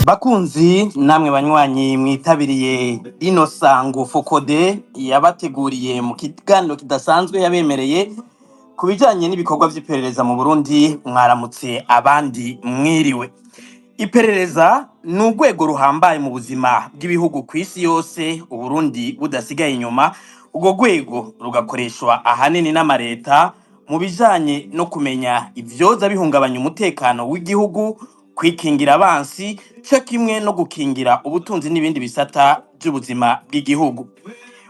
Bakunzi namwe banywanyi mwitabiriye rino sango FOCODE yabateguriye mu kiganiro kidasanzwe yabemereye ku bijanye n'ibikorwa vy'iperereza mu Burundi, mwaramutse abandi mwiriwe. Iperereza ni urwego ruhambaye mu buzima bw'ibihugu kw'isi yose, Uburundi budasigaye inyuma. Urwo rwego rugakoreshwa ahanini n'amareta mu bijanye no kumenya ivyoza bihungabanya umutekano w'igihugu, kwikingira abansi, co kimwe no gukingira ubutunzi n'ibindi bisata vy'ubuzima bw'igihugu.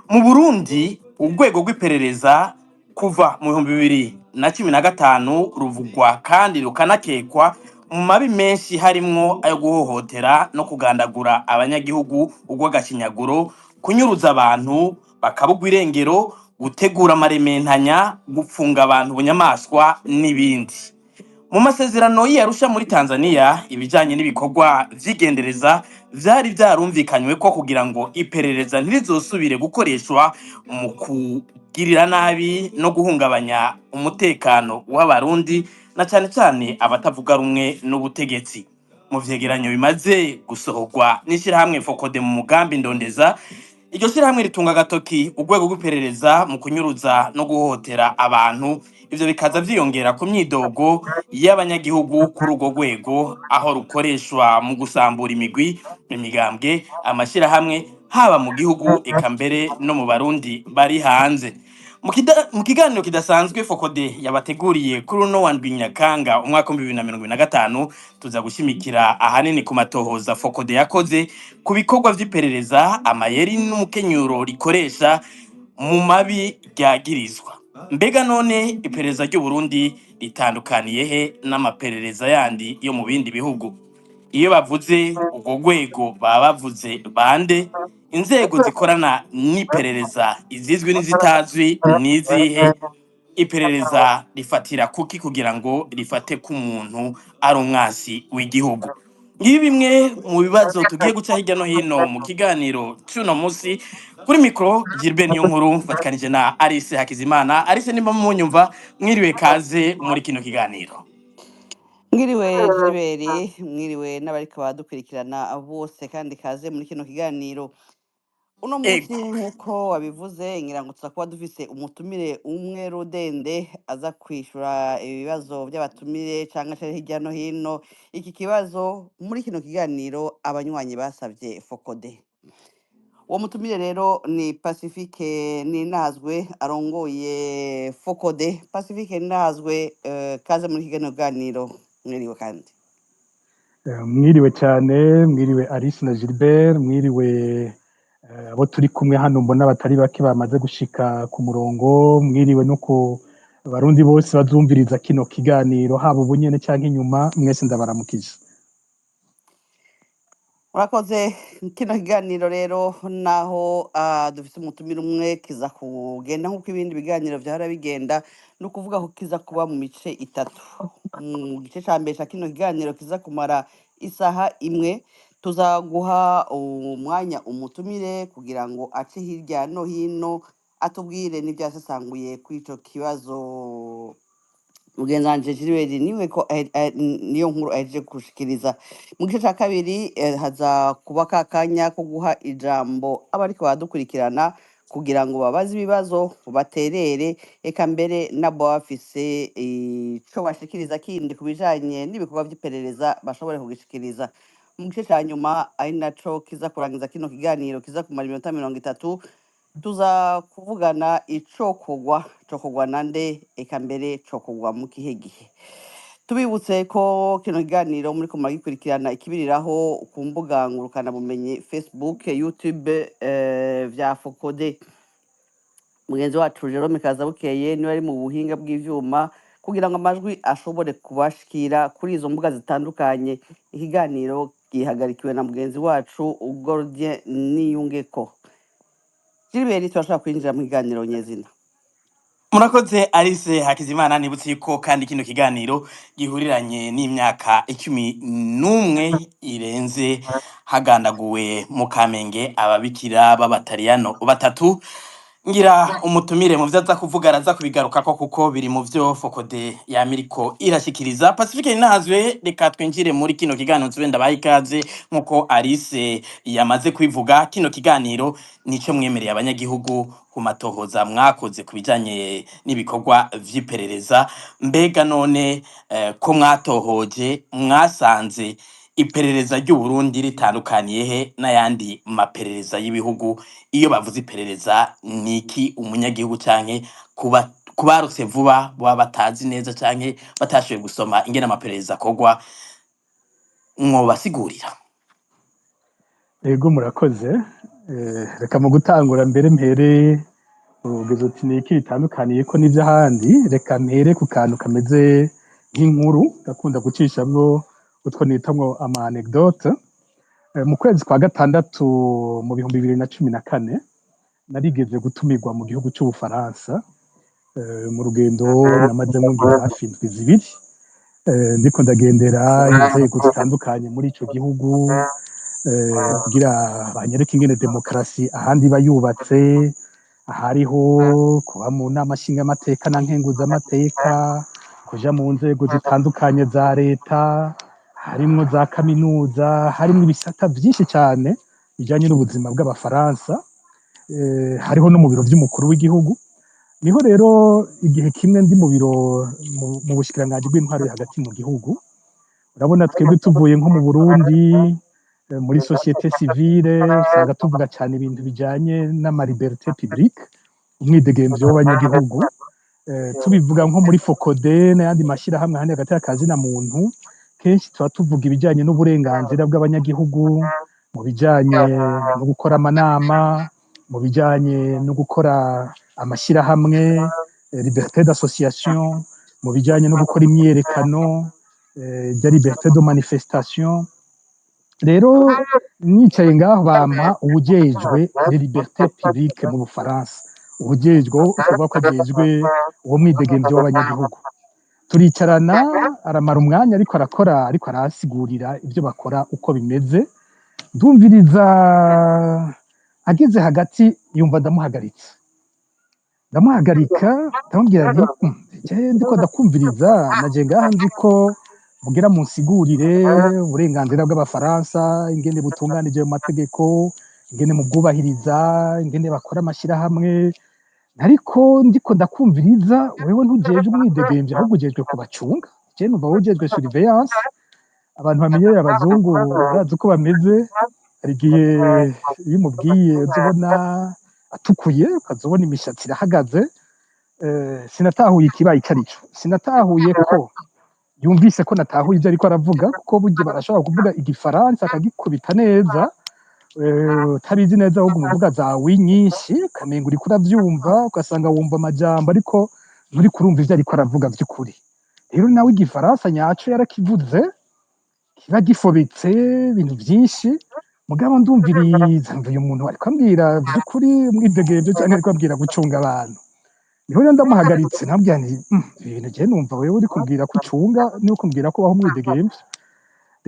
Mu Burundi, urwego rw'iperereza kuva mu 2015 ruvugwa kandi rukanakekwa mu mabi menshi, harimwo ayo guhohotera no kugandagura abanyagihugu urw'agashinyaguro, kunyuruza abantu bakabugwa irengero, gutegura amarementanya, gupfunga abantu bunyamaswa n'ibindi. Mu masezerano y'Arusha muri Tanzania, ibijanye n'ibikorwa vy'igendereza vyari vyarumvikanywe ko kugira ngo iperereza ntirizosubire gukoreshwa mu kugirira nabi no guhungabanya umutekano w'Abarundi, na cane cane abatavuga rumwe n'ubutegetsi. Mu vyegeranyo bimaze gusohorwa n'ishirahamwe FOCODE mu mugambi Ndondeza, iryo shirahamwe ritunga agatoki urwego rw'iperereza mu kunyuruza no guhohotera abantu. Ivyo bikaza vyiyongera ku myidogo y'abanyagihugu kuri urwo rwego, aho rukoreshwa mu gusambura imigwi, imigambwe, amashirahamwe, haba mu gihugu eka mbere no mu Barundi bari hanze. Mu kiganiro kidasanzwe FOCODE yabateguriye kuri uno wa ndwi Nyakanga umwaka wa 2025, tuza gushimikira ahanini ku matohoza FOCODE yakoze ku bikorwa vy'iperereza, amayeri n'umukenyuro rikoresha mu mabi ryagirizwa. Mbega none iperereza ry'u Burundi ritandukaniye he n'amaperereza yandi yo mu bindi bihugu? Iyo bavuze urwo rwego baba bavuze bande? Inzego zikorana n'iperereza, izizwi n'izitazwi, n'izihe? Iperereza rifatira kuki kugira ngo rifate ko umuntu ari umwasi w'igihugu? Ngibi bimwe mu bibazo tugiye guca hirya no hino mu kiganiro c'uno musi. Kuri mikoro, Gilbert Niyonkuru, mfatikanije na Alice Hakizimana. Alice, nimba munyumva, mwiriwe, kaze muri kino kiganiro. Mwiriwe Gilbert, mwiriwe n'abariko baradukurikirana bose, kandi kaze muri kino kiganiro. Uno munsi, nk'uko wabivuze, ngira ngo tuza kuba dufise umutumire umwe rudende aza kwishura ibibazo by'abatumire canke aca hirya no hino iki kibazo muri kino kiganiro abanywanyi basavye FOCODE. Uwo mutumire rero ni Pacifique Ninahazwe arongoye FOCODE. Pacifique Ninahazwe, kaze muri kino kiganiro, mwiriwe kandi. Mwiriwe cyane, mwiriwe Alice na Gilbert, mwiriwe abo turi kumwe hano, mbona batari bake bamaze gushika ku murongo, mwiriwe no ku Barundi bose bazumviriza kino kiganiro, haba ubu nyene canke inyuma, mwese ndabaramukije. Murakoze. Kino kiganiro rero, naho dufise umutumire umwe, kiza kugenda nk'uko ibindi biganiro vyahora bigenda. Ni ukuvuga ko kiza kuba mu mice itatu. Mu gice ca mbere ca kino kiganiro kiza kumara isaha imwe, tuzaguha umwanya umutumire kugira ngo ace hirya no hino atubwire n'ivyo yasesanguye kuri ico kibazo mugenzi wanje Gilbert niwe ko niyo nkuru ahejeje gushikiriza. Mu gice ca kabiri haza kuba ka kanya ko guha ijambo abariko baradukurikirana kugira ngo babaze ibibazo, baterere, eka mbere nabo baba bafise ico bashikiriza kindi ku bijanye n'ibikorwa vy'iperereza bashobore kugishikiriza. Mu gice ca nyuma, ari naco kiza kurangiza kino kiganiro kiza kumara iminota 30, tuza kuvugana icokorwa, cokorwa na nde, eka mbere cokorwa mu kihe gihe. Tubibutse ko kino kiganiro muriko muragikurikirana ikibiriraho ku mbuga ngurukanabumenyi, Facebook, YouTube vya FOCODE. Mugenzi wacu Jerome Kazabukeye niwe ari mu buhinga bw'ivyuma kugira ngo amajwi ashobore kubashikira kuri izo mbuga zitandukanye. Ikiganiro gihagarikiwe na mugenzi wacu Gordien Niyungeko. Gilbert, turashobora kwinjira mu kiganiro nyezina. Murakoze Alice Hakizimana. Nibutse yuko kandi kino kiganiro gihuriranye n'imyaka 11 irenze hagandaguwe mu Kamenge ababikira b'Abataliyano batatu. Ngira umutumire mu vyo aza kuvuga araza kubigarukako, kuko biri mu vyo FOCODE yamiriko irashikiriza. Pacifique Ninahazwe, reka twinjire muri kino kiganiro. Nsubire ndabaha ikaze. Nkuko Alice yamaze kwivuga, kino kiganiro nico mwemereye abanyagihugu ku matohoza mwakoze ku bijanye n'ibikorwa vy'iperereza. Mbega none ko mwatohoje, mwasanze iperereza ry'u Burundi ritandukaniye he n'ayandi maperereza y'ibihugu? Iyo bavuze iperereza ni iki umunyagihugu canke kuba kubarutse vuba baba batazi neza canke batashoboye gusoma ingene amaperereza akorwa, mwobasigurira? Ego, murakoze. Reka mu gutangura mbere mpere urugezo uti ni iki bitandukaniye ko n'ivy'ahandi. Reka mpere ku kantu kameze nk'inkuru, gakunda gucishamwo utwo nitamwo ama anecdote. Mu kwezi kwa gatandatu mu 2014 narigeze gutumirwa mu gihugu c'Ubufaransa, mu rugendo namazemwo ngira hafi indwi 2, ndiko ndagendera inzego zitandukanye muri ico gihugu, kugira banyereke ingene demokarasi ahandi iba yubatse, ahariho kuba mu nama nshingamateka na nkenguzamateka, kuja mu nzego zitandukanye za leta, harimwo za kaminuza, harimwo ibisata vyinshi cane bijanye n'ubuzima bw'Abafaransa, hariho no mu biro vy'umukuru w'igihugu. Niho rero igihe kimwe ndi mu biro mu bushikiranganji bw'intwaro yo hagati mu gihugu. Urabona twebwe tuvuye nko mu Burundi, muri société civile usanga tuvuga cyane ibintu bijanye n'ama liberté publique, umwidegemvyo w'abanyagihugu. Tubivuga nko muri FOCODE n'ayandi mashyirahamwe ahandi hagati y'akazi na muntu, kenshi tuba tuvuga ibijanye n'uburenganzira bw'abanyagihugu mu bijanye no gukora amanama, mu bijanye no gukora amashyirahamwe, liberté d'association, mu bijanye no gukora imyiyerekano, rya liberté de manifestation. Rero nicaye ngaho bampa uwujejwe les libertés publiques mu Bufaransa, uwujejwe tuvuga ko ajejwe uwo mwidegemvyo w'abanyagihugu. Turicarana, aramara umwanya ariko arakora, ariko arasigurira ibyo bakora uko bimeze. Ndumviriza, ageze hagati yumva ndamuhagaritse. Ndamuhagarika, ndamubwira nti: "Je ndiko ndakumviriza, naje ngaha nzi ko mugira munsigurire uburenganzira bw'Abafaransa, ingene butunganije mu mategeko, ingene mubwubahiriza, ingene bakora amashyirahamwe, ariko ndiko ndakumviriza wewe ntujejwe umwidegemvyo, ahubwo ujejwe kubacunga. Je numva wowe ujejwe surveillance." Abantu bamenyereye abazungu barazi uko bameze. Hari igihe iyo umubwiye uzobona atukuye, ukazobona imishatsi irahagaze. Sinatahuye ikibaye ico arico. Sinatahuye ko yumvise ko natahuye ivyo ariko aravuga, kuko burya barashobora kuvuga igifaransa akagikubita neza, utabizi neza, ahubwo umuvuga za oui nyinshi ukamenga uriko uravyumva, ugasanga wumva amajambo ariko nturi kurumva ivyo ariko aravuga vy'ukuri. Rero nawe igifaransa nyaco yarakivuze kiba gifobetse ibintu vyinshi. Mugabo ndumviriza, mva uyu muntu ariko ambwira vy'ukuri umwidegemvyo canke ariko ambwira gucunga abantu? Niho rero ndamuhagaritse, nabwira nti: Ibi bintu je numva wewe uri kumbwira ko ucunga, niwe kumbwira ko ubaho umwidegemvyo."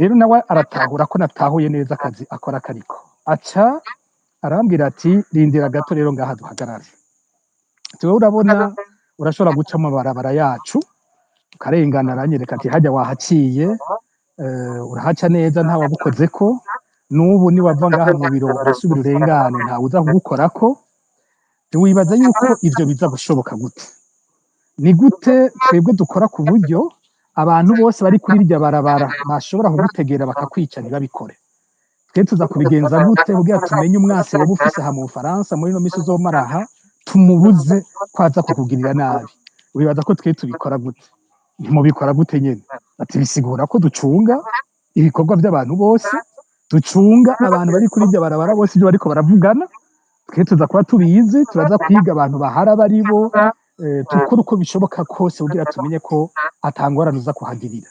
Rero nawe aratahura ko natahuye neza akazi akora kariko. Aca arambwira ati: "Rindira gato rero ngaha duhagarare. Tuwe urabona urashobora guca mu mabarabara yacu ukarengana." Aranyereka ati: "Hajya wahaciye, urahaca neza, nta wagukozeko. N'ubu niwava ngaha mu biro urasubira urengane, ntawe uza kugukorako. Wibaza yuko ivyo biza gushoboka gute? Ni gute twebwe dukora ku buryo abantu bose bari kuri irya barabara bashobora kugutegera bakakwica ntibabikore? Twe tuza kubigenza gute kugira tumenye umwasi woba ufise aha mu Bufaransa muri ino misi uzomara aha, tumubuze ko aza kukugirira nabi? Wibaza ko twe tubikora gute? Ntimubikora gute nyene?" Ati: "Bisigura ko ducunga ibikorwa by'abantu bose, ducunga abantu bari kuri irya barabara bose, ibyo bariko baravugana twe tuza kuba tubizi. Turaza kwiga abantu bahara bari bo, tukora uko bishoboka kose kugira tumenye ko atangorane uza kuhagirira.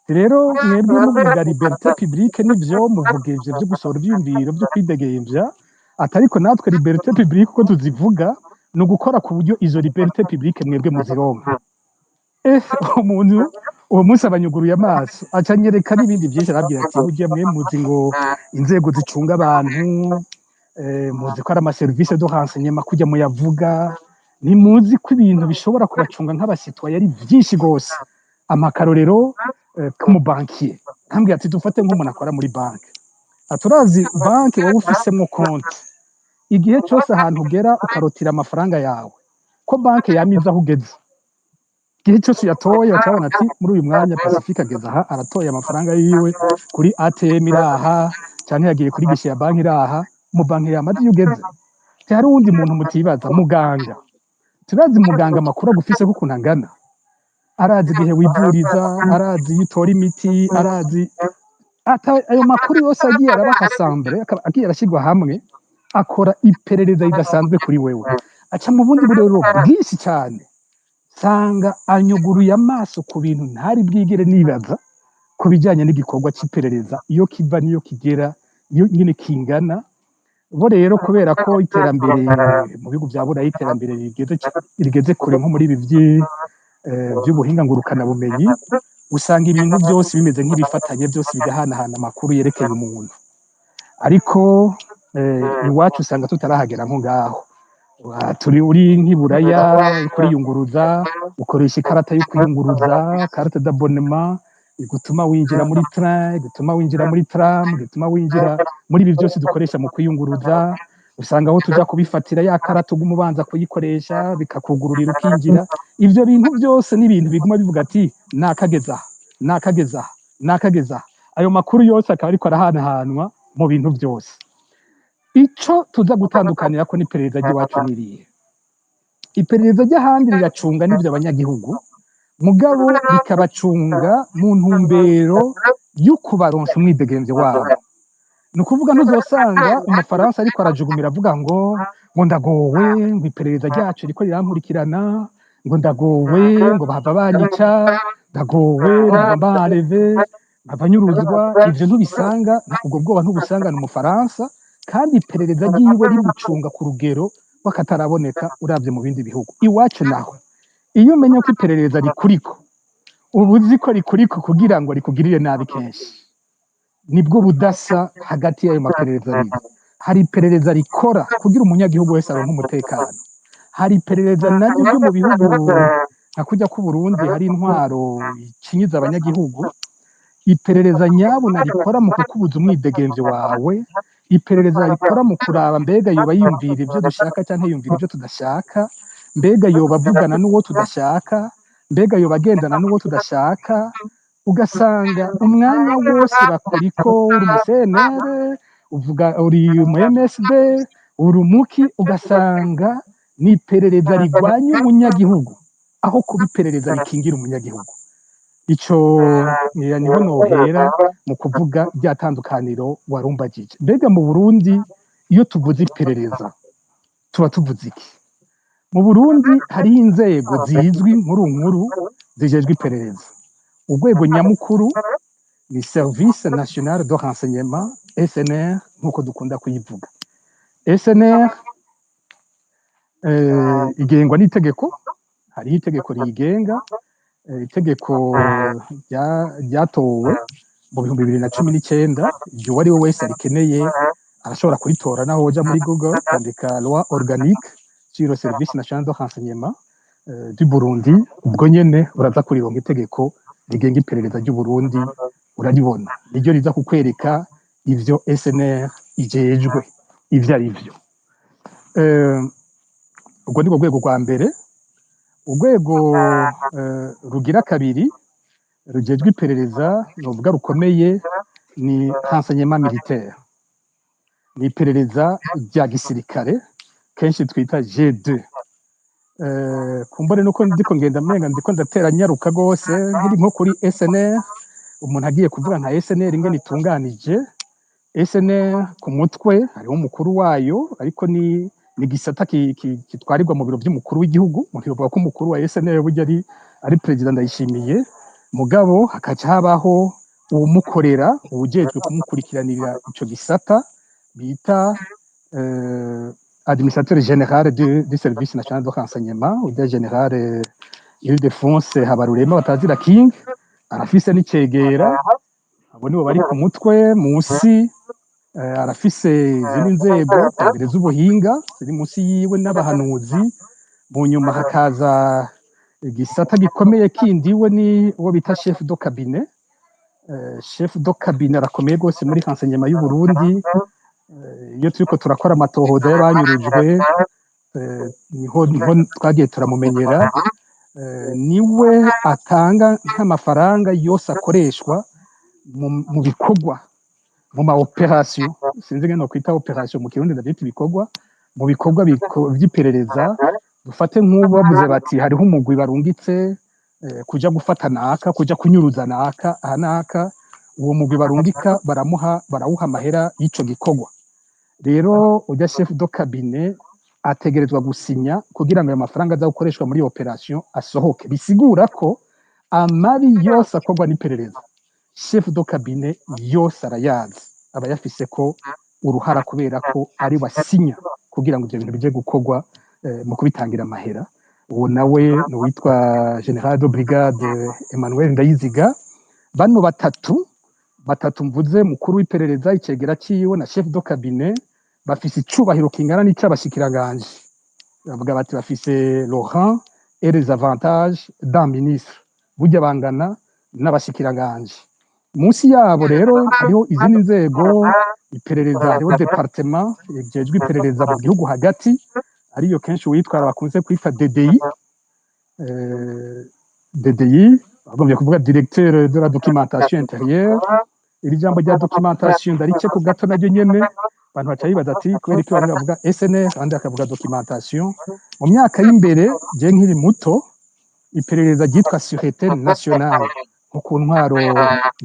Rero mwebwe muvuga liberté publique, nivyo, muvuga ivyo vyo gusohora ivyiyumviro, vyo kwidegemvya, atariko natwe liberté publique uko tuzivuga ni ugukora ku buryo izo liberté publique mwebwe muzironka." Umuntu uwo munsi abanyuguruye amaso, aca anyereka n'ibindi vyinshi. Arabwira ati: "Burya mwe muzi ngo inzego zicunga abantu, Muzi ko ari ama services de renseignement kujya muyavuga. Ntimuzi ko ibintu bishobora kubacunga nk'aba citoyens ari byinshi gose. Amakarorero k'umubankiye nkambwira ati: "Dufate nk'umuntu akora muri banki." Aturazi banki wowe ufisemwo konti, igihe cyose ahantu ugera ukarotira amafaranga yawe, ko banki yamize aho ugeze. Igihe cyose uyatoye, bacabona ati: "Muri uyu mwanya Pacifique ageze aha, aratoye amafaranga yiwe kuri ATM iri aha, cyangwa yagiye kuri guichet ya banki iri aha." Mu banki yamaze iyo ugeze. Hari uwundi muntu mutibaza, muganga. Turazi muganga amakuru agufise ko ukuntu angana. Arazi igihe wivuriza, arazi iyo utora imiti, arazi ayo makuru yose agiye araba rassemblé, akaba agiye arashyirwa hamwe, akora iperereza ridasanzwe kuri wewe. Aca mu bundi burero bwinshi cyane. Sanga anyuguruye amaso ku bintu ntari bwigere nibaza ku bijyanye n'igikorwa cy'iperereza, iyo kiva n'iyo kigera, iyo nyine kingana. Bo rero, kubera ko iterambere mu bihugu bya Burayi, iterambere rigeze kure, nko muri ibi by'ubuhinga ngurukanabumenyi, usanga ibintu byose bimeze nk'ibifatanye, byose bigahanahana amakuru yerekeye umuntu. Ariko iwacu usanga tutarahagera nko ngaho. Turi uri nk'iburaya kuriyunguruza, ukoresha ikarata yo kwiyunguruza, carte d'abonnement, igutuma winjira muri train, igutuma winjira muri tram, igutuma winjira muri ibi byose dukoresha mu kwiyunguruza. Usanga aho tujya kubifatira ya karata uguma ubanza kuyikoresha, bikakugururira ukinjira. Ibyo bintu byose ni ibintu biguma bivuga ati: "Nakageza aha, nakageza aha, nakageza aha." Ayo makuru yose akaba ariko arahanahanwa mu bintu byose. Ico tuza gutandukanira ko n'iperereza ry'iwacu n'irihe? Iperereza ry'ahandi riracunga n'ivyo abanyagihugu, mugabo rikabacunga mu ntumbero yo kubaronsa umwidegemvyo wabo. Ni ukuvuga, ntuzosanga Umufaransa ariko arajugumira avuga ngo ndagowe, ngo iperereza ryacu riko rirankurikirana, ngo ndagowe, ngo bahava banyica, ndagowe, mpava mbareve, mpava nyuruzwa. Ivyo ntubisanga, ubwo bwoba ntubusangana Umufaransa, kandi iperereza ryiwe rimucunga ku rugero rw'akataraboneka uravye mu bindi bihugu. Iwacu naho, iyo umenya ko iperereza rikuriko, uba uzi ko rikuriko kugira ngo rikugirire nabi. Kenshi nibwo budasa hagati y'ayo maperereza abiri. Hari iperereza rikora kugira umunyagihugu wese aronke umutekano, hari iperereza naryo ryo mu bihugu nka kurya k'Uburundi hari intwaro icinyiza abanyagihugu, iperereza nyabuna rikora mu kukubuza umwidegemvyo wawe, iperereza rikora mu kuraba mbega yoba yiyumvira ibyo dushaka canke yumvira ibyo tudashaka, mbega yoba avugana n'uwo tudashaka, mbega yoba agendana n'uwo tudashaka. Ugasanga umwanya wose bakuriko. Uri umu CNL, uvuga uri umu MSD, uri umuki, ugasanga ni iperereza rigwanya umunyagihugu aho kuba iperereza rikingira umunyagihugu. Ico niho nohera mu kuvuga rya tandukaniro warumbagije. Mbega mu Burundi, iyo tuvuze iperereza, tuba tuvuze iki? Mu Burundi hariho inzego zizwi nkuru nkuru zijejwe iperereza. Urwego nyamukuru ni Service National de Renseignement, SNR, nk'uko dukunda kuyivuga. SNR igengwa n'itegeko. Hariho itegeko riyigenga, itegeko ryatowe mu 2019. Igihe uwo ari we wese arikeneye arashobora kuritora, naho woja muri Google ukandika "loi organique sur le Service national de renseignement du Burundi", ubwo nyene uraza kurironka. Itegeko rigenga iperereza ry'u Burundi uraribona, niryo riza kukwereka ivyo SNR ijejwe ivyo ari vyo. Ubwo ni rwego rwa mbere. Urwego rugira kabiri rujejwe iperereza, novuga rukomeye, ni renseignement militaire, ni iperereza rya gisirikare kenshi twita G2. Kumbone nuko ndiko ngenda menga ndiko ndatera nyaruka gose. Nkiri nko kuri SNR, umuntu agiye kuvuga nka SNR ingene itunganije, SNR ku mutwe hariho umukuru wayo, ariko ni gisata kitwarirwa mu biro by'umukuru w'igihugu. Umuntu yovuga ko umukuru wa SNR burya ari perezida Ndayishimiye, mugabo hakaca habaho uwumukorera, uwujejwe kumukurikiranira ico gisata bita administrateur général du Service national de renseignement, urya général Ildefonse Habarurema batazira King. Arafise n'icegera. Abo nibo bari ku mutwe. Musi Arafise izindi nzego mbere z'ubuhinga ziri munsi yiwe n'abahanuzi. Mu nyuma hakaza igisata gikomeye kindi, we ni uwo bita chef de cabinet. Chef de cabinet arakomeye rwose muri renseignement y'u Burundi. Iyo turiko turakora amatohoza y'abanyurujwe, niho twagiye turamumenyera. Niwe atanga nk'amafaranga yose akoreshwa mu bikorwa, mu ma opération, sinzi ngene nokwita opération mu Kirundi, ndavyita ibikorwa, mu bikorwa vy'iperereza. Dufate nk'ubu bavuze bati hariho umugwi barungitse kuja gufata naka, kuja kunyuruza naka aha naka, uwo mugwi barungika baramuha, barawuha amahera y'ico gikorwa. Rero ujya chef de cabinet ategerezwa gusinya kugira ngo ayo mafaranga aza gukoreshwa muri opération asohoke. Bisigura ko amabi yose akorwa n'iperereza, chef de cabinet yose arayazi, aba yafise ko uruhara, kubera ko ari wasinya kugira ngo ivyo bintu bije gukorwa mu kubitangira amahera. Uwo nawe ni uwitwa général de brigade Emmanuel Ndayiziga. Bano batatu mvuze, mukuru w'iperereza, icegera ciwe na chef de cabinet, bafise icubahiro kingana n'ic'abashikiranganje. Bavuga bati bafise le rang et les avantages d'un ministre, burya bangana n'abashikiranganje. Munsi yabo rero hariho izindi nzego. Iperereza, hariho département ijejwe iperereza mu gihugu hagati, ariyo kenshi uwitwara bakunze kwita DDI. DDI bagombye kuvuga directeur de la documentation intérieure. Iri jambo rya documentation ndarice ku gato, naryo nyene abantu baca bibaza ati kubera iki bamwe bavuga SNR, abandi bakavuga documentation. Mu myaka y'imbere, je nkiri muto, iperereza ryitwa Sûreté nationale, nko ku ntwaro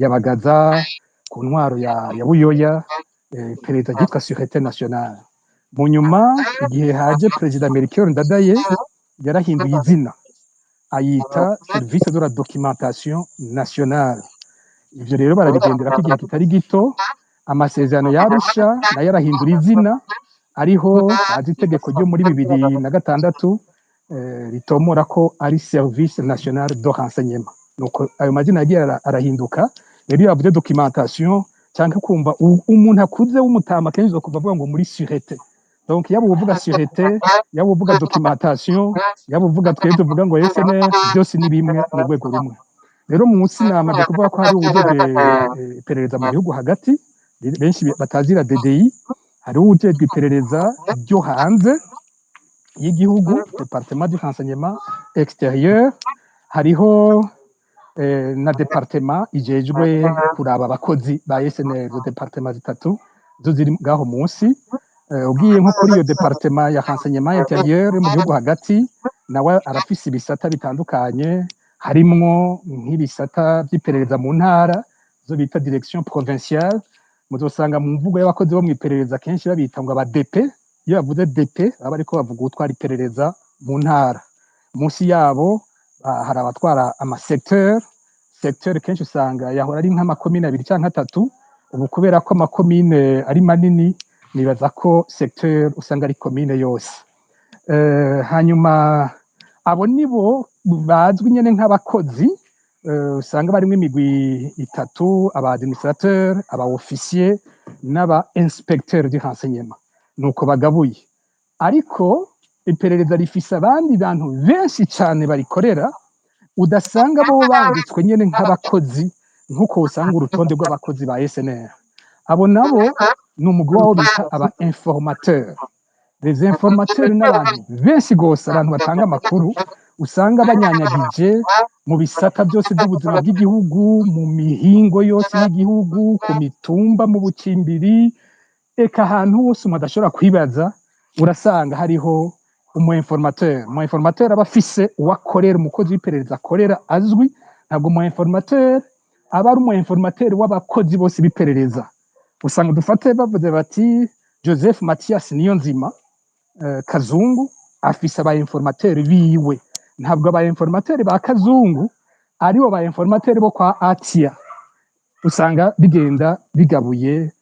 ya Bagaza, ku ntwaro ya Buyoya, iperereza ryitwa Sûreté nationale. Mu nyuma, igihe haje perezida Melchior Ndadaye, yarahinduye izina ayita service de la documentation nationale. Ivyo rero barabigendera ko igihe kitari gito. Amasezerano y'Arusha nayo arahindura izina, ariho haza itegeko ryo muri 2006 ritomora ko ari service national de renseignement. Nuko ayo mazina yagiye arahinduka. Rero iyo bavuze documentation cyangwa kumva umuntu akuze w'umutama, kenshi uzokumva avuga ngo muri sûreté. Donc yaba uvuga sûreté, yaba uvuga documentation, yaba uvuga twe tuvuga ngo SNR, byose ni bimwe mu rwego rumwe. Rero munsi namaze kuvuga ko hari uwujejwe iperereza mu gihugu hagati, benshi batazira DDI. Hariho uwujejwe iperereza ryo hanze y'igihugu, département du renseignement extérieur. Hariho na département ijejwe kuraba abakozi ba SNR. Izo département zitatu zo ziri ngaho munsi. Ugiye nko kuri iyo département ya renseignement intérieur yo mu gihugu hagati, nawe arafise ibisata bitandukanye, harimwo nk'ibisata vy'iperereza mu ntara, zo bita direction provinciale. Muzosanga mu mvugo y'abakozi bo mw'iperereza kenshi babita ngo aba DP. Iyo bavuze DP, baba bariko bavuga uwutwara iperereza mu ntara. Munsi yabo hari abatwara amasecteur. Secteur kenshi usanga yahora ari nk'amakomine abiri canke atatu. Ubu kubera ko amakomine ari manini, nibaza ko secteur usanga ari komine yose. Hanyuma abo nibo bazwi nyene nk'abakozi, usanga barimwo imigwi itatu: aba administrateur, aba officier n'aba inspecteur du renseignement. Nuko bagabuye. Ariko iperereza rifise abandi bantu benshi cane barikorera, udasanga bo banditswe nyene nk'abakozi nk'uko usanga urutonde rw'abakozi ba SNR. Abo nabo ni umugwi wabo bita aba informateur. Les informateurs n'abantu benshi gose, abantu batanga amakuru, usanga banyanyagije mu bisata byose by'ubuzima bw'igihugu, mu mihingo yose y'igihugu, ku mitumba, mu bucimbiri, eka ahantu hose umuntu adashobora kwibaza urasanga hariho umu informateur. Umu informateur aba afise uwo akorera, umukozi w'iperereza akorera azwi. Ntabwo umu informateur aba ari umu informateur w'abakozi bose b'iperereza. Usanga dufate bavuze bati Joseph Mathias Niyonzima, Kazungu afise aba informateur biwe. Ntabwo aba informateur ba Kazungu aribo ba informateur bo kwa Atia. Usanga bigenda bigabuye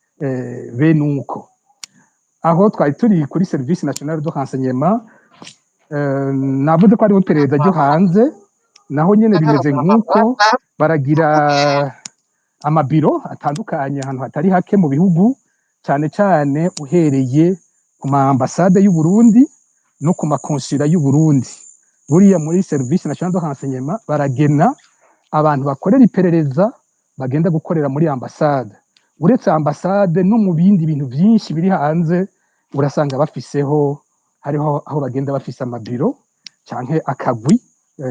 bene uko. Aho twari turi kuri service national de renseignement, navuze ko hariho iperereza ryo hanze. Naho nyene bimeze nk'uko, baragira amabiro atandukanye ahantu hatari hake mu bihugu. Cyane cyane uhereye ku ma ambassade y'u Burundi no ku ma consulat y'u Burundi. Buriya muri Service national de renseignement baragena abantu bakorera iperereza, bagenda gukorera muri ambasade. Uretse ambasade, no mu bindi bintu byinshi biri hanze urasanga bafiseho, hariho aho bagenda bafise amabiro canke akagwi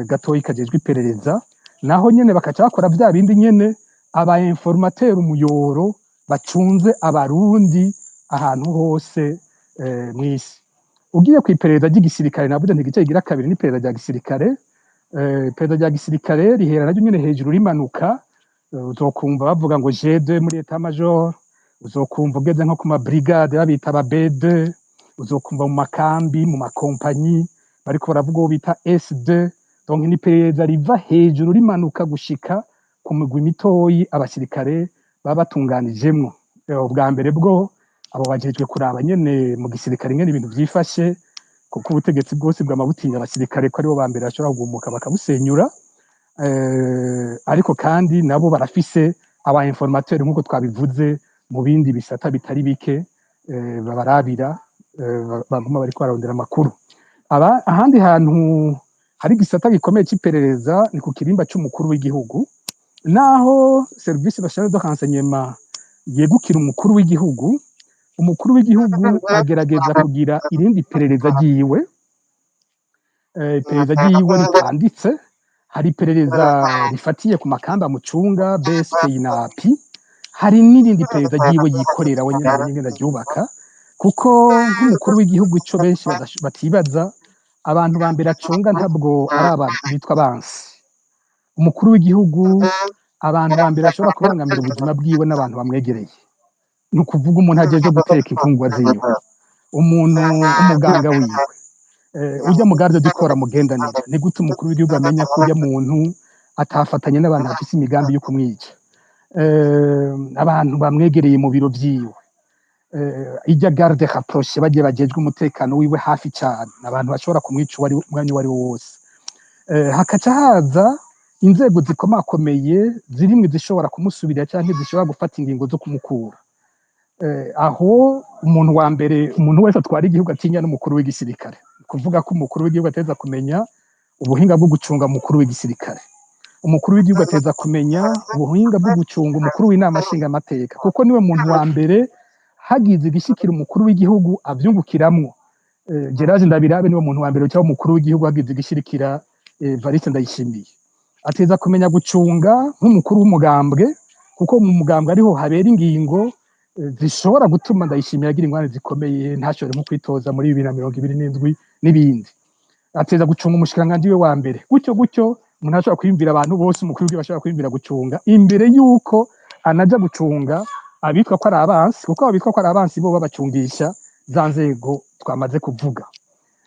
gatoyi kajejwe iperereza. Naho nyene bakaca bakora vya bindi nyene, aba informateurs umuyoro bacunze Abarundi ahantu hose mw'isi. Ugiye ku iperereza ry'igisirikare, navuze nti igice kigira kabiri n'iperereza rya gisirikare. Iperereza rya gisirikare rihera naryo nyene hejuru rimanuka. Uzokumva bavuga ngo G2 muri état major, uzokumva ugeze nko ku ma brigade babita aba B2, uzokumva mu makambi, mu makompanyi bariko baravuga uwo bita S2. Donc ni iperereza riva hejuru rimanuka gushika ku migwi mitoyi abasirikare baba batunganijemwo. Ubwa mbere bwo abo bajejwe kuraba nyene mu gisirikare ingene ibintu vyifashe, kuko ubutegetsi bwose bwama butinya abasirikare ko aribo ba mbere bashobora kugumuka bakabusenyura. Ariko kandi nabo barafise aba informateurs, nk'uko twabivuze, mu bindi bisata bitari bike babarabira, baguma bariko bararondera amakuru. Aba ahandi hantu hari igisata gikomeye c'iperereza ni ku kirimba c'umukuru w'igihugu. Naho Service national de renseignement yegukira umukuru w'igihugu, umukuru w'igihugu agerageza kugira irindi perereza ryiwe, iperereza ryiwe ritanditse. Hari iperereza rifatiye ku makamba mucunga, BSPI na API, hari n'irindi perereza ryiwe yikorera we nyene, abonye ingene aryubaka. Kuko nk'umukuru w'igihugu, ico benshi batibaza, abantu ba mbere acunga ntabwo ari abantu bitwa bansi. Umukuru w'igihugu, abantu ba mbere bashobora kubangamira ubuzima bwiwe n'abantu bamwegereye, ni ukuvuga umuntu ajejwe guteka imfungurwa ziwe, umuntu umuganga wiwe, ujya mu garde du corps amugendanira. Ni gute umukuru w'igihugu amenya ko ujya muntu atafatanye n'abantu bafise imigambi yo kumwica? Abantu bamwegereye mu biro vyiwe, ijya garde rapprochée, bagiye bajejwe umutekano wiwe hafi cyane, abantu bashobora kumwica uwari umwanya uwo ari wo wose. Hakaca haza inzego zikomakomeye zirimwe zishobora kumusubirira canke zishobora gufata ingingo zo kumukura. Aho umuntu wa mbere umuntu wese atwara igihugu atinya n'umukuru w'igisirikare. Kuvuga ko umukuru w'igihugu ateza kumenya ubuhinga bwo gucunga umukuru w'igisirikare, umukuru w'igihugu ateza kumenya ubuhinga bwo gucunga umukuru w'inama nshingamateka, kuko niwe muntu wa mbere hagize igishikira umukuru w'igihugu avyungukiramwo. Gerard Ndabirabe niwe muntu wa mbere cyangwa umukuru w'igihugu hagize igishirikira Evariste Ndayishimiye. Ateza kumenya gucunga nk'umukuru w'umugambwe, kuko mu mugambwe ariho habera ingingo zishobora gutuma Ndayishimiye agira ingorane zikomeye, ntashobore nko kwitoza muri 2027 n'ibindi. Ateza gucunga umushikiranganji we wa mbere, gutyo gutyo. Umuntu ashobora kwiyumvira abantu bose umukuru w'igihugu ashobora kwiyumvira gucunga imbere y'uko anaja gucunga abitwa ko ari abansi, kuko abitwa ko ari abansi bo babacungisha za nzego twamaze kuvuga.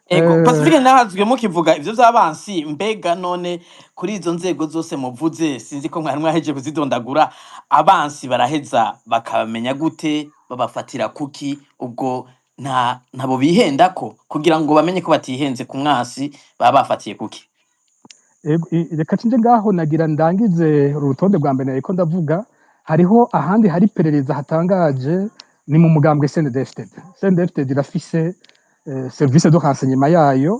Ego, Pacifique nahazwe mukivuga ivyo vy'abansi. Mbega none kuri izo nzego zose muvuze, sinzi ko mwari mwaheje kuzidondagura, abansi baraheza bakabamenya gute? Babafatira kuki? Ubwo nta ntabo bihendako kugira ngo bamenye ko batihenze ku mwasi, baba bafatiye kuki? Ego, reka cinje ngaho, nagira ndangize uru rutonde rwa mbere nariko ndavuga. Hariho ahandi hari iperereza hatangaje, ni mu mugambwe CNDD-FDD. CNDD-FDD irafise service de renseignement yayo,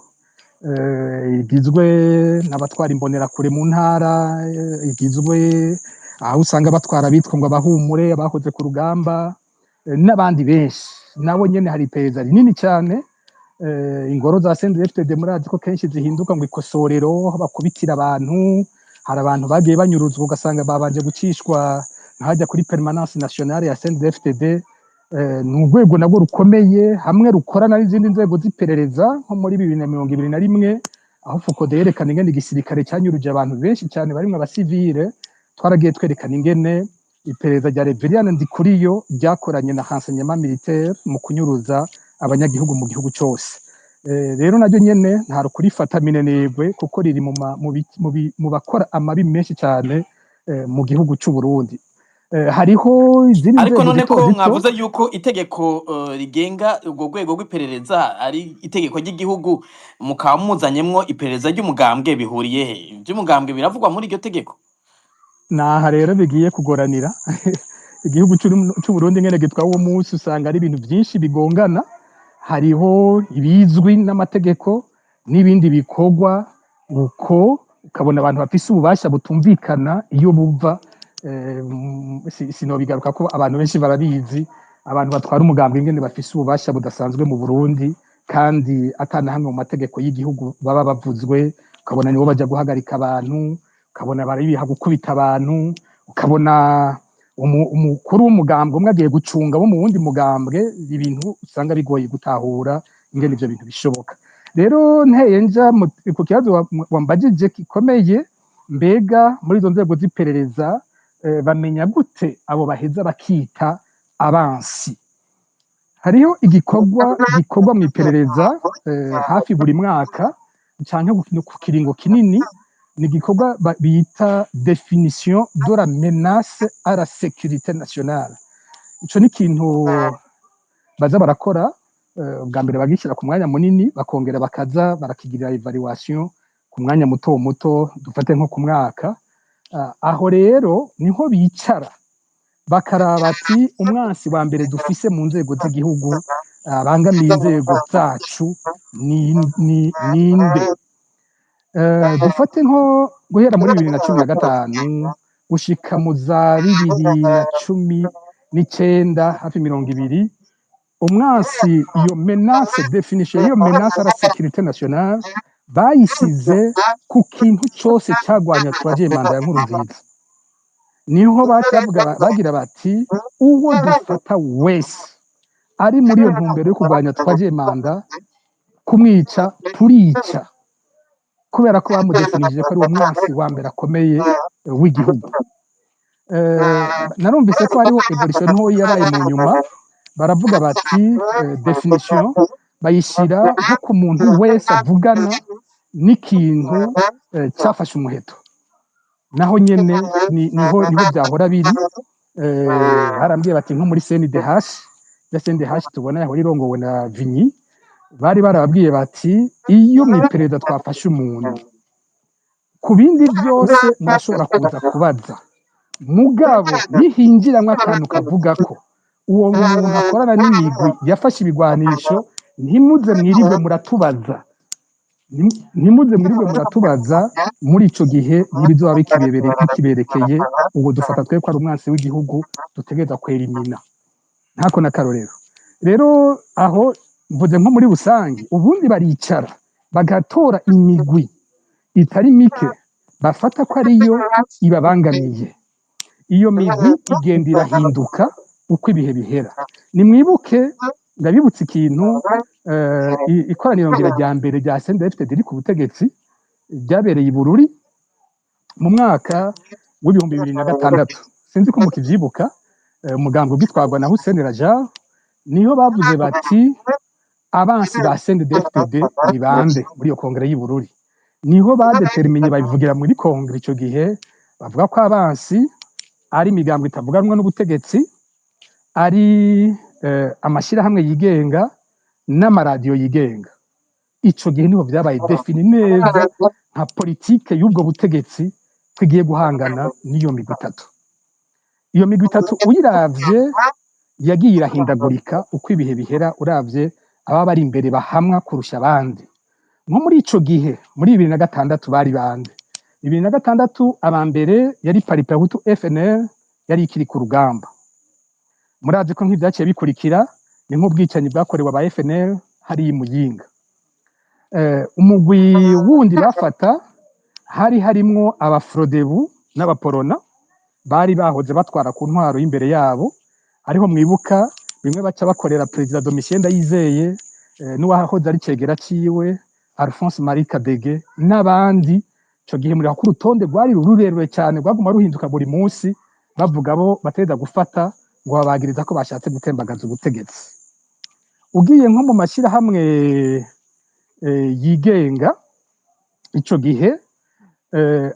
igizwe n'abatwara imbonerakure mu ntara, igizwe aho usanga batwara abitwa ngo abahumure, abahoze ku rugamba, n'abandi benshi. Nabo nyene hari iperereza rinini cyane. Ingoro za CNDD-FDD murazi ko kenshi zihinduka ngo ikosorero, aho bakubitira abantu. Hari abantu bagiye banyuruzwa, ugasanga babanje gucishwa nkajya kuri permanence nationale ya CNDD-FDD. Ni urwego nabwo rukomeye, hamwe rukorana n'izindi nzego z'iperereza, nko muri 2021 aho FOCODE yerekana ingene igisirikare cyanyuruje abantu benshi cyane barimwo abasivile. Twaragiye twerekana ingene iperereza rya Reverien Ndikuriyo ryakoranye na renseignement militaire mu kunyuruza abanyagihugu mu gihugu cyose. Rero naryo nyene nta rukurifata minenegwe, kuko riri mu ma- mu bi- mu bi- mu bakora amabi menshi cyane mu gihugu c'u Burundi. Hariho izindi Ariko nzego none zito ko zito. mwavuze yuko itegeko rigenga urwo rwego rw'iperereza ari itegeko ry'igihugu, mukaba muzanyemwo iperereza ry'umugambwe, bihuriye he? Ivy'umugambwe biravugwa muri iryo tegeko? Naha rero bigiye kugoranira. Igihugu c'Uburundi ngene gitwawe uwo munsi, usanga ari ibintu vyinshi bigongana. Hariho ibizwi n'amategeko n'ibindi bikorwa uko, ukabona abantu bafise ububasha butumvikana iyo buva. Sinobigaruka ko abantu benshi barabizi, abantu batwara umugambi ingene bafise ububasha budasanzwe mu Burundi, kandi atanahamwe mu mategeko y'igihugu baba bavuzwe. Ukabona nibo baja guhagarika abantu, ukabona baribiha gukubita abantu, ukabona umukuru w'umugambwe umwe agiye gucunga bo mu wundi mugambwe, ibintu usanga bigoye gutahura ingene ivyo bintu bishoboka. Rero nteye nja ku kibazo wambajije gikomeye: mbega muri izo nzego z'iperereza bamenya gute abo baheza bakita abansi? Hariho igikorwa gikorwa mu iperereza hafi buri mwaka canke ku kiringo kinini. Ni igikorwa bita définition de la menace à la sécurité nationale. Ico ni ikintu baza barakora bwa mbere bagishyira ku mwanya munini, bakongera bakaza barakigirira évaluation ku mwanya muto muto, dufate nko ku mwaka. Aho rero niho bicara bakaraba ati: umwansi wa mbere dufise mu nzego z'igihugu abangamiye inzego zacu ni ninde? Dufate nko guhera muri 2015 gushika mu za 2019, hafi 20, umwansi, iyo menace, définition y'iyo menace à la sécurité nationale bayisize ku kintu cose cagwanya troisième mandat ya Nkurunziza. Niho baca bavuga, bagira bati: uwo dufata wese ari muri iyo ntumbero yo kurwanya troisième mandat, kumwica turica, kubera ko bamudefinishije ko ari uwo mwansi wa mbere akomeye w'igihugu. Narumvise ko hariho évolution ntoyi yabaye mu nyuma, baravuga bati définition bayishyira nko ku muntu wese avugana n'ikintu cyafashe umuheto. Naho nyene niho byahora biri. Barambwiye bati nko muri CNDH ya CNDH tubona yahora irongowe na Vinyi, bari barababwiye bati: iyo mu iperereza twafashe umuntu, ku bindi byose murashobora kuza kubaza, mugabo nihinjiramwo akantu kavuga ko uwo muntu akorana n'imigwi yafashe ibigwanisho, ntimuze mwirigwe muratubaza. Ntimuze mwirigwe muratubaza. Muri ico gihe ntibizoba bikiberekeye. Ubwo dufata twe ko ari umwansi w'igihugu dutegereza kwerimina. Ntako n'akarorero rero, aho mvuze nko muri rusange. Ubundi baricara bagatora imigwi itari mike bafata ko ariyo ibabangamiye. Iyo migwi igenda irahinduka uko ibihe bihera. Nimwibuke, ndabibutsa ikintu, ikoraniro ngira rya mbere rya CNDD-FDD riri ku butegetsi ryabereye i Bururi mu mwaka w'2006, sinzi ko mukivyibuka. Umugambi ugitwarwa na Hussein Rajab, niho bavuze bati: abansi ba CNDD-FDD ni bande? Muri iyo kongere y'i Bururi niho badeterminye, babivugira muri kongere ico gihe, bavuga ko abansi ari imigambo itavuganwa n'ubutegetsi, ari amashyirahamwe yigenga n'amaradiyo yigenga. Ico gihe niho vyabaye défini neza nka politike y'ubwo butegetsi, tugiye guhangana n'iyo migwi itatu. Iyo migwi itatu uyiravye yagiye irahindagurika uko ibihe bihera, uravye ababa bari imbere bahamwa kurusha abandi. Nko muri ico gihe, muri 2006, bari bande? 2006 aba mbere yari Palipehutu FNL yari ikiri ku rugamba. Murazi ko nk'ivyaciye bikurikira ni nk'ubwicanyi bwakorewe aba FNL hariya i Muyinga. Umugwi wundi bafata hari harimwo Abafrodebu n'Abaporona bari bahoze batwara ku ntwaro y'imbere yabo, ariho mwibuka bimwe baca bakorera Perezida Domitien Ndayizeye n'uwahoze ari cegera ciwe Alphonse Marie Kadege n'abandi. Ico gihe muri ko urutonde rwari rurerure cyane, rwaguma ruhinduka buri munsi, bavuga bo bategeza gufata ngo babagiriza ko bashatse gutembagaza ubutegetsi. Ugiye nko mu mashyirahamwe yigenga, ico gihe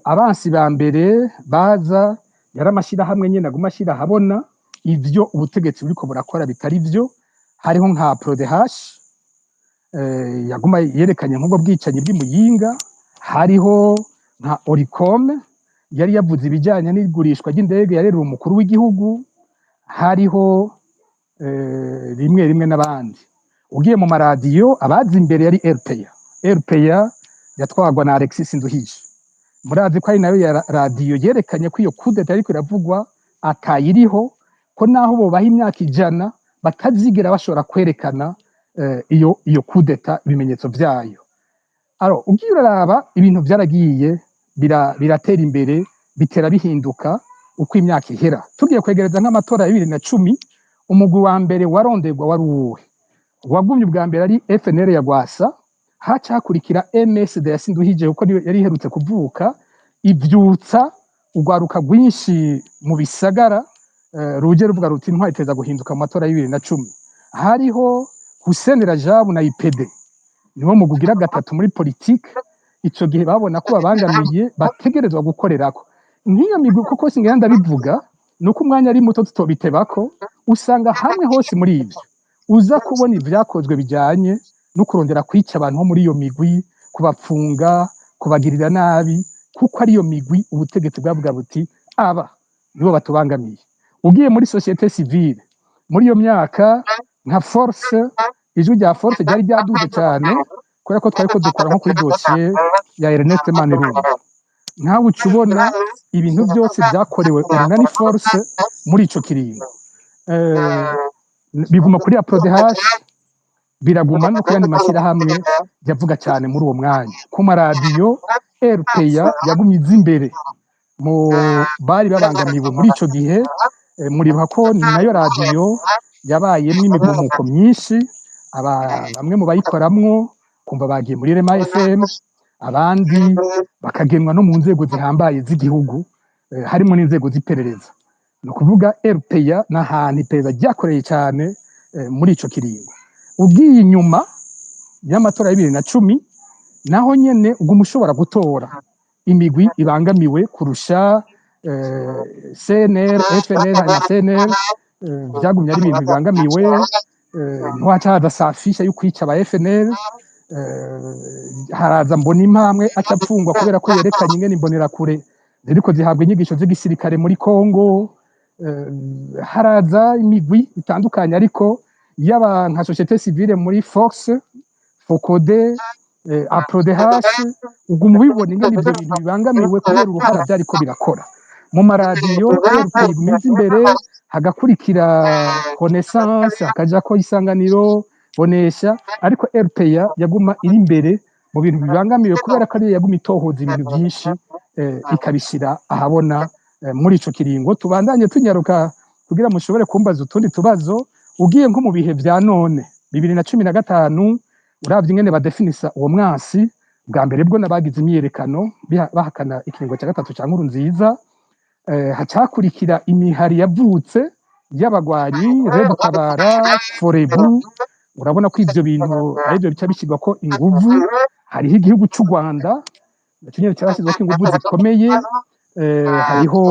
abansi ba mbere baza yari amashyirahamwe nyene aguma ashira ahabona ivyo ubutegetsi buriko burakora bitari vyo. Hariho nka Prodehash yaguma yerekanye nk'ubwo bwicanyi bw'imuyinga, hariho nka Oricome yari yavuze ibijyanye n'igurishwa ry'indege yarerura umukuru w'igihugu. Hariho rimwe rimwe n'abandi. Ugiye mu maradiyo, abazi imbere yari RPA. RPA yatwarwa na Alexis Nduhije. Murazi ko ari nayo ya radiyo yerekanye ko iyo coup d'état yariko iravugwa atayiriho, ko naho bobaha imyaka 100 batazigera bashobora kwerekana iyo coup d'état, ibimenyetso vyayo. Alors, ugiye uraraba, ibintu vyaragiye biratera imbere, bitera bihinduka uko imyaka ihera. Tugiye kwegereza nk'amatora ya 2010, umugwi wa mbere waronderwa wari uwuhe? Wagumye ubwa mbere ari FNL ya Rwasa, haca hakurikira MSD ya Sinduhije, kuko niyo yari iherutse kuvuka, ivyutsa urwaruka rwinshi mu bisagara, ruje ruvuga ruti: "Intwari iteza guhinduka." Mu matora ya 2010 hariho Hussein Rajabu na IPD, niwo mugwi ugira gatatu muri politike. Ico gihe babona ko babangamiye, bategerezwa gukorerako nk'iyo migwi, kuko singenda ndabivuga nuko umwanya ari muto tutobitebako. Usanga hamwe hose muri ivyo uza kubona ivyakozwe bijanye no kurondera kwica abantu bo muri iyo migwi, kubapfunga, kubagirira nabi, kuko ariyo migwi ubutegetsi bwavuga buti: "Aba nibo batubangamiye." Ugiye muri société civile muri iyo myaka, nka Force, ijwi rya Force ryari ryaduze cyane, kubera ko twari ko dukora nko kuri dosiye ya Ernest Manirumva. Nkawe uca ubona ibintu byose byakorewe urunani Force muri ico kiringo. Biguma kuri APRODH, biraguma no ku yandi mashyirahamwe yavuga cyane muri uwo mwanya. Ku maradiyo, RPA yagumye iza imbere mu bari babangamiwe muri ico gihe. Muribuka ko ni nayo radiyo yabayemwo imigumuko myinshi, bamwe mu bayikoramwo kumva bagiye muri Rema FM, abandi bakagenwa no mu nzego zihambaye z'igihugu, harimo n'inzego z'iperereza. Ni ukuvuga RPA n'ahantu iperereza ryakoreye cyane muri ico kiringo. Ugiye inyuma y'amatora ya 2010, naho nyene uguma ushobora gutora imigwi ibangamiwe kurusha CNL, FNL na CNL. Byagumye ari ibintu bibangamiwe. Ntiwaca haza safisha yo kwica aba FNL, haraza mbona impamwe aca apfungwa kubera ko yerekanye ingene imbonerakure ziriko zihabwa inyigisho z'igisirikare muri Kongo. Haraza imigwi itandukanye, ariko yaba nka société civile muri Force, FOCODE, APRODH, uguma ubibona ingene ivyo bintu bibangamiwe kubera uruhara vyariko birakora. Mu maradiyo, RP iguma iza imbere, hagakurikira Renaissance, hakajako Isanganiro, Bonesha, ariko RPA yaguma iri imbere mu bintu bibangamiwe, kubera ko ariyo yaguma itohoza ibintu byinshi, ikabishira ahabona muri ico kiringo. Tubandanye tunyaruka kugira mushobore kumbaza utundi tubazo. Ugiye nko mu bihe vya none, 2015, uravye ingene badefinisa uwo mwasi, bwa mbere bwo nabagize imyiyerekano bahakana ikiringo cya gatatu ca Nkurunziza, hacakurikira imihari yavutse y'abagwanyi, Red Tabara, Forebu. Urabona ko ivyo bintu arivyo bica bishyirwa ko inguvu. Hariho igihugu c'u Rwanda, naco nyene cyarashyizweko inguvu zikomeye. Hariho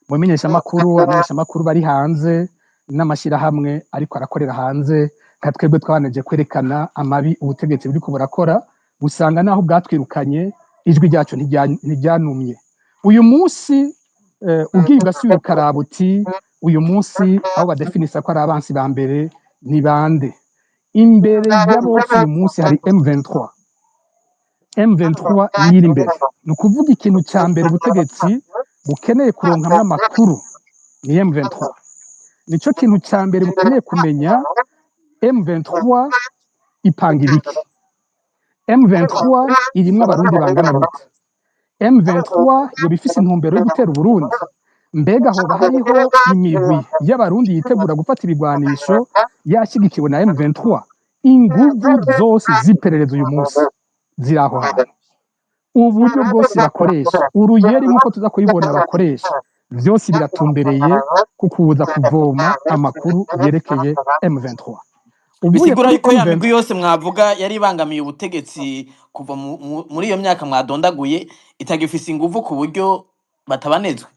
mu menyeshamakuru, abamenyeshamakuru bari hanze n'amashyirahamwe ariko arakorera hanze, nka twebwe twabanje kwerekana amabi ubutegetsi buriko burakora, busanga naho bwatwirukanye ijwi ryacu ntiryanumye. Uyu munsi, ugiye ugasubira ukaraba uti: "Uyu munsi aho badefinisa ko ari abansi ba mbere ni bande?" Imbere ya bose uyu munsi hari M23. M23 niyo iri imbere. Ni ukuvuga ikintu cya mbere ubutegetsi bukeneye kuronkamwo amakuru ni M23. Nico kintu cya mbere bukeneye kumenya: M23 ipanga ibiki? M23 irimwo abarundi bangana gute? M23 yoba ifise intumbero yo gutera Uburundi? Mbega hoba hariho imigwi y'abarundi yitegura gufata ibigwanisho yashigikiwe na M23? Inguvu zose z'iperereza uyu munsi ziri aho hantu. Uburyo bwose bakoresha, uruyeri nk'uko tuza kubibona bakoresha, vyose biratumbereye ku kuza kuvoma amakuru yerekeye M23. Uvuye Bisigura kuri yuko ya M23, migwi yose mwavuga yari ibangamiye ubutegetsi kuva muri iyo myaka mwadondaguye itagifise inguvu ku buryo batabanezwe?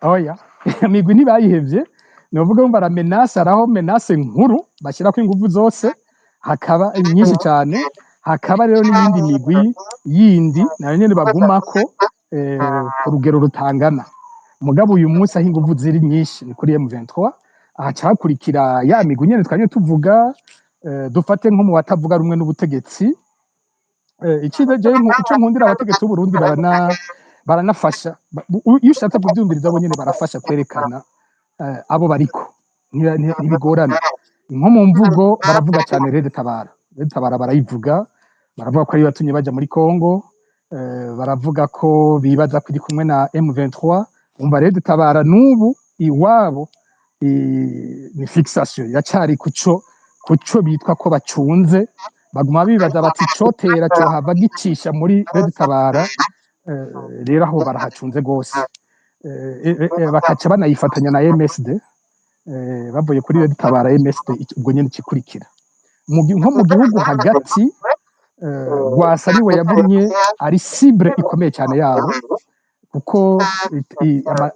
Oya, imigwi ntibayihevye. Novuga ngo bara menace, haraho menace nkuru bashyirako inguvu zose, hakaba nyinshi cyane, hakaba rero n'iyindi migwi yindi nayo nyene bagumako ku rugero rutangana. Mugabo uyu munsi aho inguvu ziri nyinshi ni kuri M23. Ahaca hakurikira ya migwi nyene twamye tuvuga. Dufate nko mu batavuga rumwe n'ubutegetsi, iciza jewe ico nkundira abategetsi b'Uburundi, baranafasha. Iyo ushatse kuvyumviriza, bo nyene barafasha kwerekana abo bariko. Ntibigorana. Nko mu mvugo baravuga cyane Red Tabara. Red Tabara barayivuga, baravuga ko ariyo yatumye baja muri Congo, baravuga ko bibaza ko iri kumwe na M23. Umva, Red Tabara n'ubu iwabo ni fixation, iracari kuco bitwa ko bacunze. Baguma bibaza bati cotera cohava gicisha muri Red Tabara. Rero aho barahacunze gose. Bakaca banayifatanya na MSD. Bavuye kuri Red Tabara, MSD ubwo nyene ikikurikira. Nko mu gihugu hagati, Rwasa niwe yagumye ari cible ikomeye cyane yabo, kuko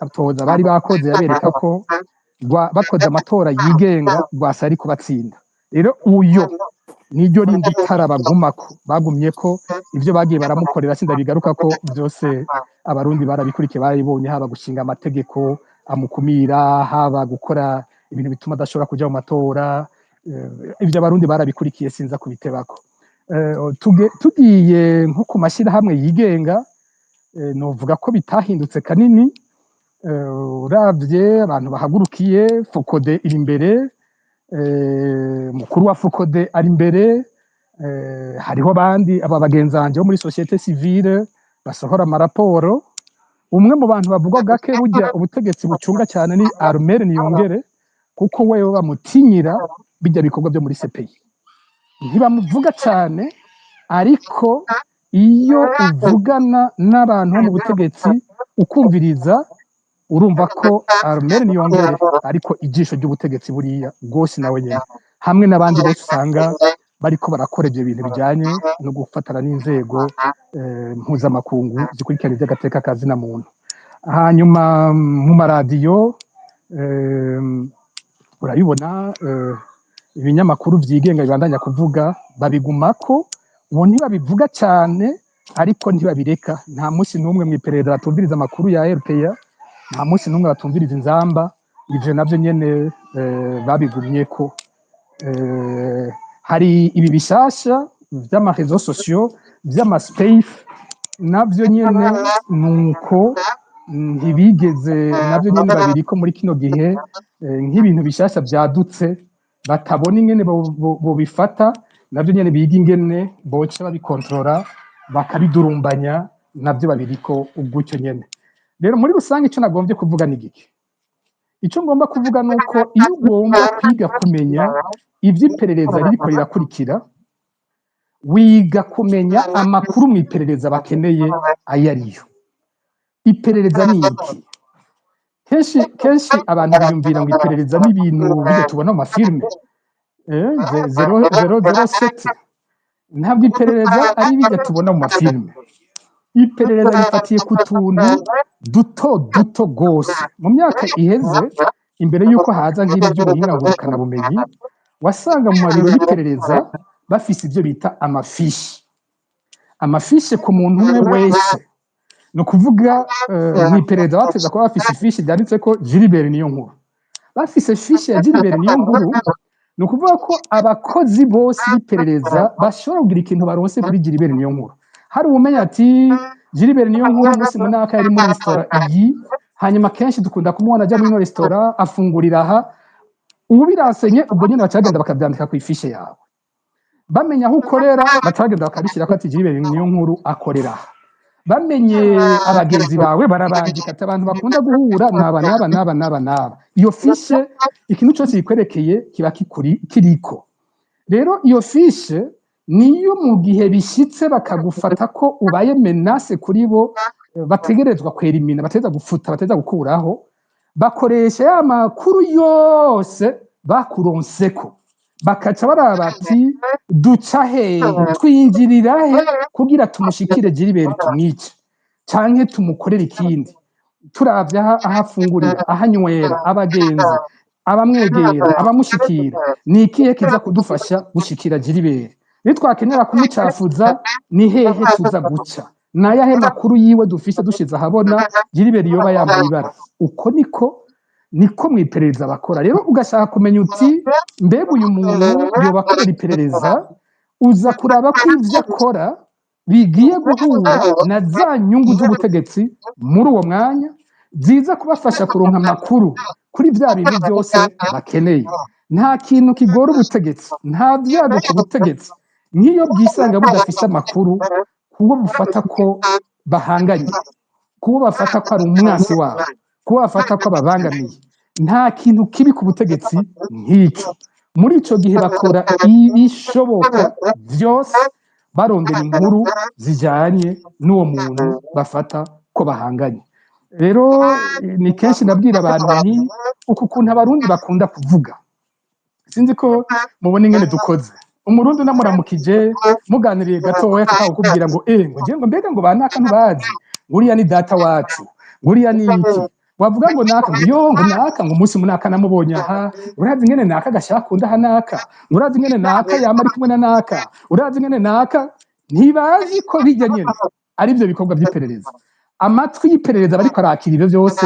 amatohoza bari bakoze yabereka ko bakoze amatora yigenga, Rwasa ari kubatsinda. Rero uyo niryo rindi tara bagumako, bagumye ko ivyo bagiye baramukorera sindabigaruka ko byose, Abarundi barabikurikiye, barabibonye, haba gushinga amategeko amukumira, haba gukora ibintu bituma adashobora kuja mu matora. Ivyo Abarundi barabikurikiye, sinza kubitebako. Tugiye nko ku mashyirahamwe yigenga, novuga ko bitahindutse kanini. Uravye abantu bahagurukiye FOCODE iri imbere, mukuru wa FOCODE ari imbere, hariho abandi, aba bagenzi banje bo muri société civile basohora amaraporo. Umwe mu bantu bavugwa gake burya ubutegetsi bucunga cyane ni Armel Niyongere, kuko wewe bamutinyira bijya bikorwa byo muri CPI. Ntibamuvuga cyane, ariko iyo uvugana n'abantu bo mu butegetsi ukumviriza, urumva ko Armel Niyongere ariko ijisho ry'ubutegetsi buriya rwose nawe nyene, hamwe n'abandi bose usanga bariko barakora ibyo bintu bijyanye no gufatana n'inzego mpuzamakungu zikurikirana iby'agateka ka zina muntu. Hanyuma mu maradiyo, urabibona, ibinyamakuru vyigenga bibandanya kuvuga, babigumako. Ubu ntibabivuga cyane, ariko ntibabireka. Nta munsi n'umwe mu iperereza batumviriza amakuru ya RPA, nta munsi n'umwe batumviriza Inzamba. Ivyo navyo nyene babigumyeko. Hari ibi bishasha vy'ama réseaux sociaux, vy'ama space, navyo nyene nuko ntibigeze, navyo nyene babiriko muri kino gihe, nk'ibintu bishasha vyadutse batabona ingene bobifata. Navyo nyene biga ingene boca babikontorora, bakabidurumbanya, navyo babiriko gutyo nyene. Rero muri rusange ico nagombye kuvuga ni giki? Ico ngomba kuvuga ni uko iyo ugomba kwiga kumenya ivy'iperereza ririko rirakurikira, wiga kumenya amakuru mu iperereza bakeneye ayo ariyo. Iperereza ni iki? Kenshi kenshi abantu biyumvira ngo iperereza ni ibintu bijya tubona mu mafilme, 007. Ntabwo iperereza ari bijya tubona mu mafilme. Iperereza rifatiye ku tuntu duto duto rwose. Mu myaka iheze, imbere y'uko haza nk'ibi by'ubuhinga ngurukanabumenyi, wasanga mu mabiro y'iperereza bafise ibyo bita amafishi, amafishi ku muntu umwe wese. Ni ukuvuga, mu iperereza bateza kuba bafise ifishi ryanditse ko Gilbert Niyonkuru. Bafise fiche ya Gilbert Niyonkuru, ni ukuvuga ko abakozi bose b'iperereza bashobora kugira ikintu baronse kuri Gilbert Niyonkuru. Hari uwumenya ati Gilbert Niyonkuru umunsi munaka yari muri resitora iyi, hanyuma kenshi dukunda kumubona ajya muri ino resitora, afungurira aha. Ubiransenye ubwo nyine baca bagenda bakabyandika ku ifishe yawe. Bamenya aho ukorera, baca bagenda bakabishyira ko ati Gilbert Niyonkuru akorera aha. Bamenye abagenzi bawe, barabandika ati abantu bakunda guhura n'aba n'aba n'aba n'aba n'aba. Iyo fiche, ikintu cyose gikwerekeye kiba kikuri kiriko. Rero iyo fiche niyo mu gihe bishyitse bakagufata ko ubaye menace kuri bo, bategerezwa kwerimina, bategerezwa gufuta, bategerezwa gukuraho. Bakoresha ya makuru yose bakuronseko, bakaca baraba ati duca hehe, twinjirira he kugira tumushikire Gilbert, tumwice canke tumukorere ikindi. Turavye aho afungurira, aho anywera, abagenzi, abamwegera, abamushikira, ni ikihe kiza kudufasha gushikira Gilbert? Nitwakenera kumucafuza, ni hehe tuza guca? Nayahe makuru yiwe dufise dushize ahabona Gilbert yoba yambaye ibara? Uko niko mu iperereza bakora. Rero ugashaka kumenya uti: mbega uyu muntu yoba akorera iperereza? Uza kuraba ko ivyo akora bigiye guhura na za nyungu z'ubutegetsi muri uwo mwanya, ziza kubafasha kuronka amakuru kuri bya bintu byose bakeneye. Nta kintu kigora ubutegetsi, nta byago ku butegetsi nk'iyo bwisanga budafise amakuru kubo bufata ko bahanganye, kubo bafata ko ari umwasi wabo, kubo bafata ko babangamiye. Nta kintu kibi ku butegetsi nk'icyo. Muri ico gihe bakora ibishoboka vyose barondera inkuru zijanye n'uwo muntu bafata ko bahanganye. Rero ni kenshi nabwira abantu nti: uku kuntu Abarundi bakunda kuvuga, sinzi ko mubona ingene dukoze. Umurundi unamuramukije, muganiriye gatoya, akakubwira ngo ngo ngiye ngo mbega ngo banaka ntubazi, nguriya ni data wacu, nguriya ni iki. Wavuga ngo naka, ngo yo, ngo naka, ngo umunsi munaka namubonye aha, urazi ingene naka gashakunda aha naka, urazi ingene naka yama ari kumwe na naka, urazi ingene naka. Ntibazi ko bijya nyene ari byo bikorwa by'iperereza. Amatwi y'iperereza bariko arakira ivyo byose,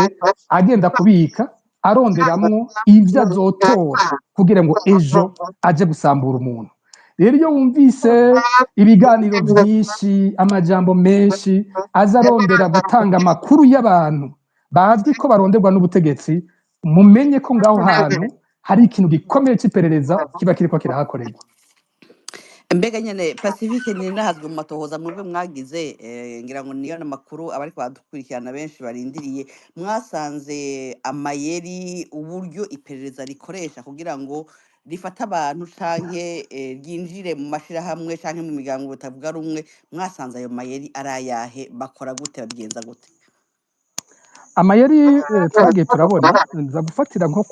agenda kubika, aronderamwo ivyo azotora kugira ngo ejo aje gusambura umuntu. Rero iyo wumvise ibiganiro vyinshi, amajambo menshi aza arondera gutanga amakuru y'abantu bazwi ko baronderwa n'ubutegetsi, mumenye ko ngaho hantu hari ikintu gikomeye c'iperereza kiba kiriko kirahakorerwa. Mbega nyene, Pacifique Nininahazwe, mu matohoza mwebwe mwagize, ngira ngo niyo n'amakuru abariko baradukurikirana benshi barindiriye, mwasanze amayeri, uburyo iperereza rikoresha kugira ngo rifate abantu canke ryinjire mu mashirahamwe canke mu miryango batavuga rumwe, mwasanze ayo mayeri ari ayahe? Bakora gute? Babigenza gute? Amayeri twagiye turabona, nza gufatira nko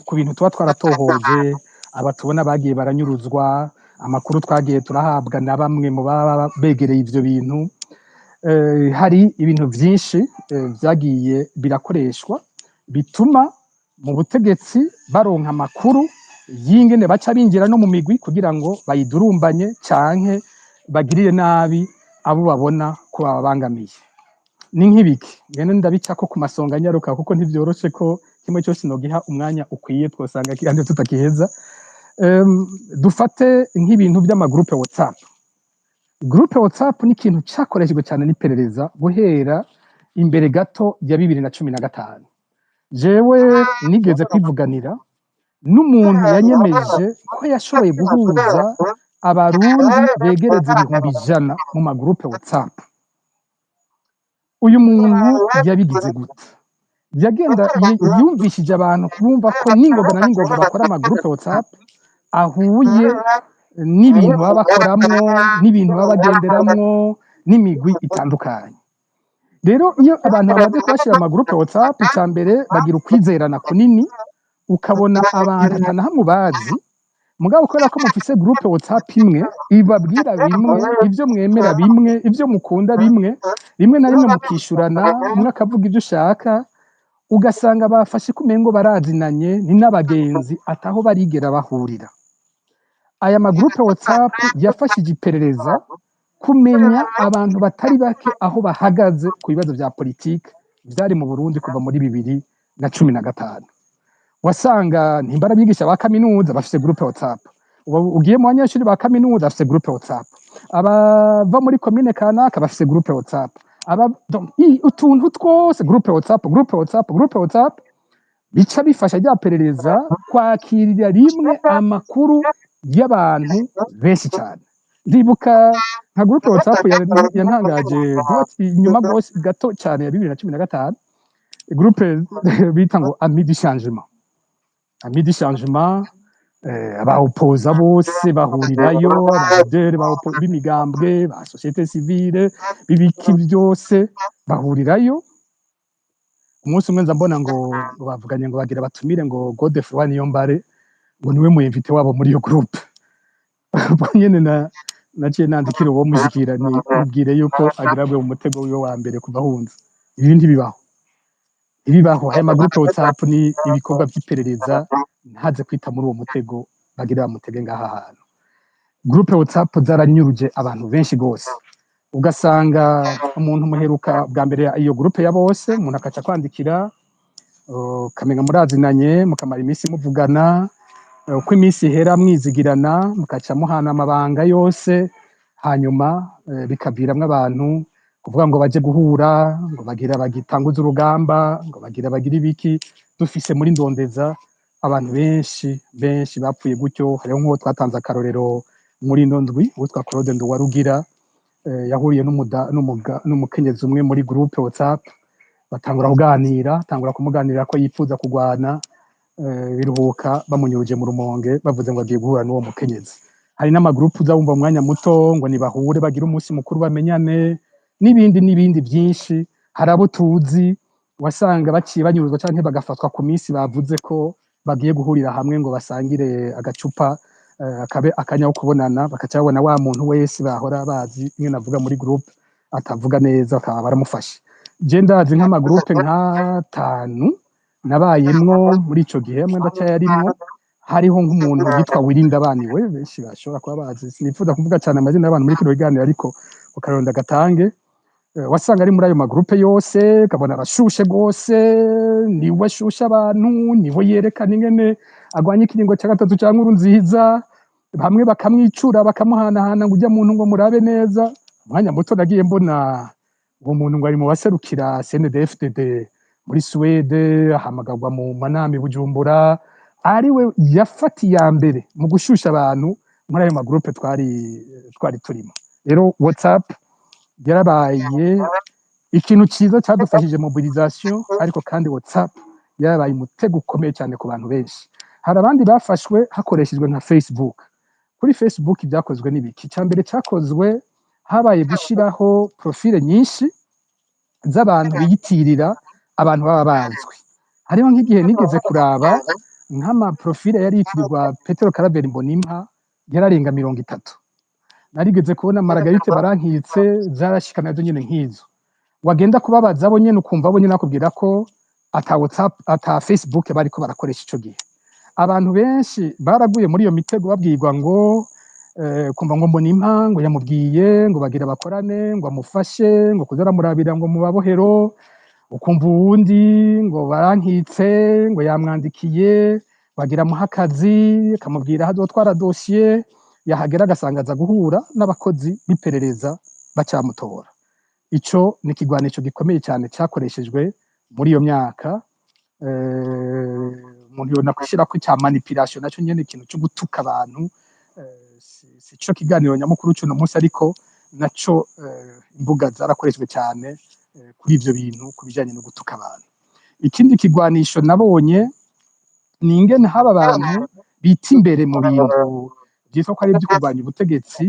ku bintu tuba twaratohoje, aba tubona bagiye baranyuruzwa, amakuru twagiye turahabwa na bamwe mu baba begereye ivyo bintu. Hari ibintu vyinshi vyagiye birakoreshwa bituma mu butegetsi baronka amakuru y'ingene baca binjira no mu migwi kugira ngo bayidurumbanye canke bagirire nabi abo babona ko bababangamiye. Ni nk'ibiki ngene ndabicako ku masonga nyaruka, kuko ntivyoroshe ko kimwe cyose nogiha umwanya ukwiye, twosanga kiganiro tutakiheza. Dufate nk'ibintu by'amagroupe WhatsApp. Groupe WhatsApp ni ikintu cakoreshejwe cyane n'iperereza guhera imbere gato ya 2015. Jewe nigeze kwivuganira n'umuntu yanyemeje ko yashoboye guhuza Abarundi begereza 100,000 mu magroupe WhatsApp. Uyu muntu yabigize gute? Yagenda yumvishije abantu kubumva ko n'ingoga na n'ingoga bakora amagroupe WhatsApp ahuye n'ibintu baba bakoramwo, n'ibintu baba bagenderamwo, n'imigwi itandukanye. Rero iyo abantu bamaze kubashyira mu magroupe WhatsApp, icya mbere bagira ukwizerana kunini. Ukabona abantu atanahamwe ubazi, mugabo kubera ko mufise groupe WhatsApp imwe ibabwira bimwe, ibyo mwemera bimwe, ibyo mukunda bimwe, rimwe na rimwe mukishurana, umwe akavuga ibyo ushaka, ugasanga bafashe kumengo barazinanye, ni n'abagenzi ataho barigera bahurira. Aya magroupe WhatsApp yafashije iperereza kumenya abantu batari bake aho bahagaze ku bibazo vya politike vyari mu Burundi kuva muri 2015. Wasanga ntimbara abigisha ba kaminuza bafise groupe WhatsApp, ugiye mu banyeshuri ba kaminuza bafise groupe WhatsApp, abava muri komine kanaka bafise groupe WhatsApp, aba donc, utuntu twose groupe WhatsApp, groupe WhatsApp, groupe WhatsApp, bica bifasha rya perereza kwakirira rimwe amakuru y'abantu benshi cyane. Ndibuka nka groupe WhatsApp yantangaje vuba inyuma rwose gato cyane ya 2015, groupe bita ngo Amis du changement. Amis du changement, abaopoza bose bahurirayo, abalideri b'imigambwe, ba société civile, b'ibiki byose bahurirayo. Umunsi umwe nza mbona ngo bavuganye ngo bagira batumire ngo Godefroid Niyombare, ngo niwe mu invité wabo muri iyo groupe. Ubwo nyene na naciye nandikira uwo mushikira, ni mubwire yuko agira agwe mu mutego wiwe wa mbere kuva ahunze. Ibi ntibibaho, ibibaho. Aya magroupe WhatsApp ni ibikorwa vy'iperereza, ntaze kwita muri uwo mutego bagira bamutege ngaha hantu. Groupe WhatsApp zaranyuruje abantu benshi gose. Ugasanga umuntu muheruka bwa mbere iyo groupe ya bose, umuntu akaca kwandikira, ukamenya murazinanye, mukamara iminsi muvugana, uko iminsi ihera mwizigirana, mukaca muhana amabanga yose. Hanyuma bikaviramwo abantu kuvuga ngo baje guhura, ngo bagira bagitanguza urugamba, ngo bagira bagira ibiki. Dufise muri Ndondeza abantu benshi benshi bapfuye gutyo. Hariho nk'uwo twatanze akarorero muri ino ndwi, witwa Claude Nduwarugira, yahuriye n'umukenyezi umwe muri groupe WhatsApp, batangura kuganira, tangura kumuganirira ko yifuza kugwana, biruhuka bamunyuruje mu Rumonge, bavuze ngo agiye guhura n'uwo mukenyezi. Hari n'amagroupe uza wumva mu mwanya muto ngo nibahure bagire umunsi mukuru, bamenyane, n'ibindi n'ibindi byinshi. Hari abo tuzi wasanga baciye banyuruzwa canke bagafatwa ku minsi bavuze ko bagiye guhurira hamwe ngo basangire agacupa, akabe akanya ko kubonana, bakaca babona wa muntu wese bahora bazi nyene avuga muri groupe atavuga neza, bakaba baramufashe. Je ndazi nk'amagroupe nk'atanu nabayemwo muri ico gihe, amwe ndacayarimwo. Hariho nk'umuntu yitwa Wirinda Baniwe, benshi bashobora kuba bazi. Sinifuza kuvuga cyane amazina y'abantu muri kino kiganiro, ariko ukaronda gatange. Wasanga ari muri ayo magroupe yose, ukabona arashushe rwose, niwe ashusha abantu, niwe yerekana ingene agwanya ikiringo cya gatatu cya nkuru nziza. Bamwe bakamwicura, bakamuhanahana ngo ujya muntu ngo murabe neza. Umwanya muto nagiye mbona uwo muntu ngo ari mu baserukira CNDD-FDD muri Suwede, ahamagarwa mu manama i Bujumbura, ariwe yafata iya mbere mu gushusha abantu muri ayo magroupe twari turimo. Rero WhatsApp yarabaye ikintu cyiza cyadufashije mobilisation, ariko kandi WhatsApp yarabaye umutego ukomeye cyane ku bantu benshi. Hari abandi bafashwe hakoreshejwe nka Facebook. Kuri Facebook ibyakozwe n'ibiki? Icya mbere cyakozwe, habaye gushyiraho profile nyinshi z'abantu biyitirira abantu baba bazwi. Hariho nk'igihe nigeze kuraba nk'amaprofile yari yitirirwa Petero Karaveri Mbonimpa, yararenga 30. Narigeze kubona Margarite Barankitse, zarashika nazo nyene nk'izo. Wagenda kubabaza bo nyene, ukumva bo nyene bakubwira ko ata WhatsApp, ata Facebook bariko barakoresha ico gihe. Abantu benshi baraguye muri iyo mitego, babwirwa ngo kumva ngo Mbonimpa ngo yamubwiye ngo bagira bakorane, ngo amufashe, ngo kuza aramurabira ngo mu babohero. Ukumva uwundi ngo Barankitse ngo yamwandikiye, bagira amuha akazi, akamubwira aho azotwara dosiye, yahagera agasanga aza guhura n'abakozi b'iperereza, bacamutora. Ico ni ikigwanisho gikomeye cyane cyakoreshejwe muri iyo myaka. Umuntu yona gushyirako cya manipulation, nacyo nyene ikintu cyo gutuka abantu. Si cyo kiganiro nyamukuru cy'uno munsi, ariko naco imbuga zarakoreshejwe cyane kuri ivyo bintu, ku bijanye no gutuka abantu. Ikindi kigwanisho nabonye ni ingene haba abantu bita imbere mu bintu byitwa ko ari ibyo kurwanya ubutegetsi.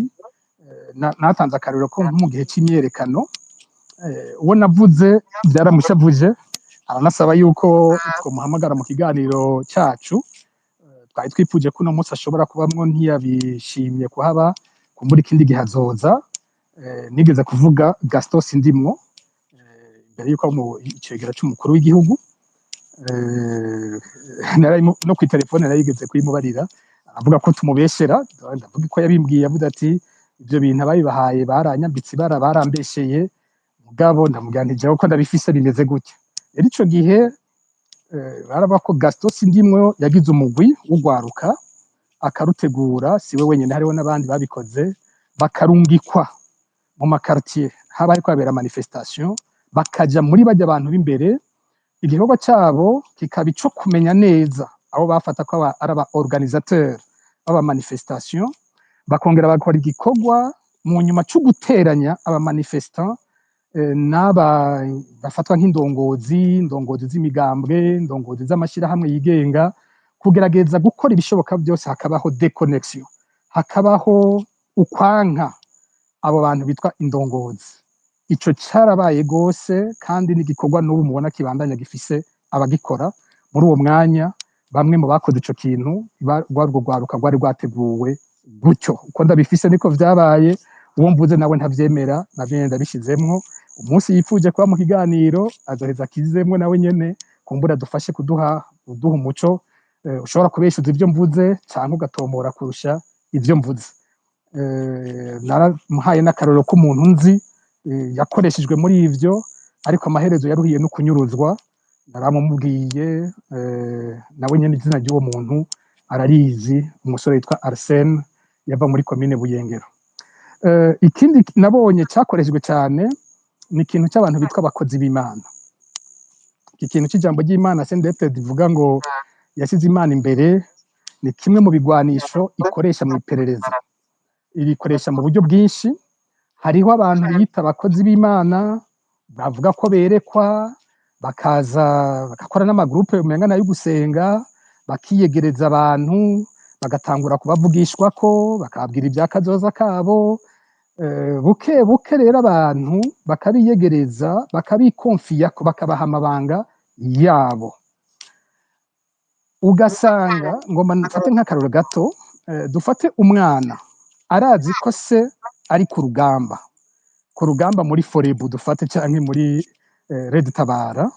Natanze akarorero ko nko mu gihe c'imyerekano, uwo navuze byaramushavuje, aranasaba yuko twomuhamagara mu kiganiro cyacu. Twari twifuje ko uno munsi ashobora kubamwo, ntiyabishimye kuhaba, kumbura ikindi gihe azoza. Nigeze kuvuga Gaston Sindimwo, imbere yuko aba mu icegera c'umukuru w'igihugu. No kw'itelefone narigeze kuyimubarira, avuga ko tumubeshera. Ndavuga ko yabimbwiye, avuga ati ibyo bintu ababibahaye baranyambitse ibara, barambesheye. Mugabo ndamubwira nti jewe ko ndabifise bimeze gutya. Rero ico gihe baravuga ko Gaston Sindimwo yagize umugwi w'ugwaruka, akarutegura, siwe wenyine, hariho n'abandi babikoze, bakarungikwa mu maquartier haba hariko habera manifestation, bakaja muri bajya abantu b'imbere. Igikorwa cabo kikaba ico kumenya neza abo bafata ko ari aba organisateur b'aba manifestation, bakongera bakora igikorwa mu nyuma co guteranya aba manifestant n'aba bafatwa nk'indongozi, indongozi z'imigambwe, indongozi z'amashyirahamwe yigenga, kugerageza gukora ibishoboka byose hakabaho déconnexion, hakabaho ukwanka abo bantu bitwa indongozi. Ico carabaye gose, kandi n'igikorwa n'ubu mubona kibandanya gifise abagikora muri uwo mwanya. Bamwe mu bakoze ico kintu rwari urwo rwaruka rwari rwateguwe gutyo. Uko ndabifise niko vyabaye. Uwo mvuze nawe ntavyemera, navyo nyene ndabishizemwo. Umunsi yifuje kuba mu kiganiro azoheza akizemwo nawe nyene, kumbura dufashe kuduha umuco. Ushobora kubeshuza ivyo mvuze canke ugatomora kurusha ivyo mvuze. Naramuhaye n'akarorero k'umuntu nzi. Yakoreshejwe muri ivyo, ariko amaherezo yaruhiye no kunyuruzwa. Naramumubwiye, nawe nyene izina ry'uwo muntu ararizi, umusore yitwa Arsene yava muri komine Buyengero. Ikindi nabonye cyakoreshejwe cyane ni ikintu cy'abantu bitwa abakozi b'Imana. Iki kintu cy'ijambo ry'Imana CNDD ivuga ngo yashyize Imana imbere, ni kimwe mu bigwanisho ikoresha mu iperereza. Irikoresha mu buryo bwinshi. Hariho abantu biyita abakozi b'Imana bavuga ko berekwa, bakaza bagakora n'amagrupe umenga nayo gusenga, bakiyegereza abantu, bagatangura kubavugishwa ko bakababwira ibya kazoza kabo. Buke buke rero abantu bakabiyegereza, bakabikonfiya, bakabaha amabanga yabo. Ugasanga ngomba mfate nk'akaroro gato, dufate umwana arazi ko se ari ku rugamba, ku rugamba muri Forebu dufate, canke muri Red Tabara.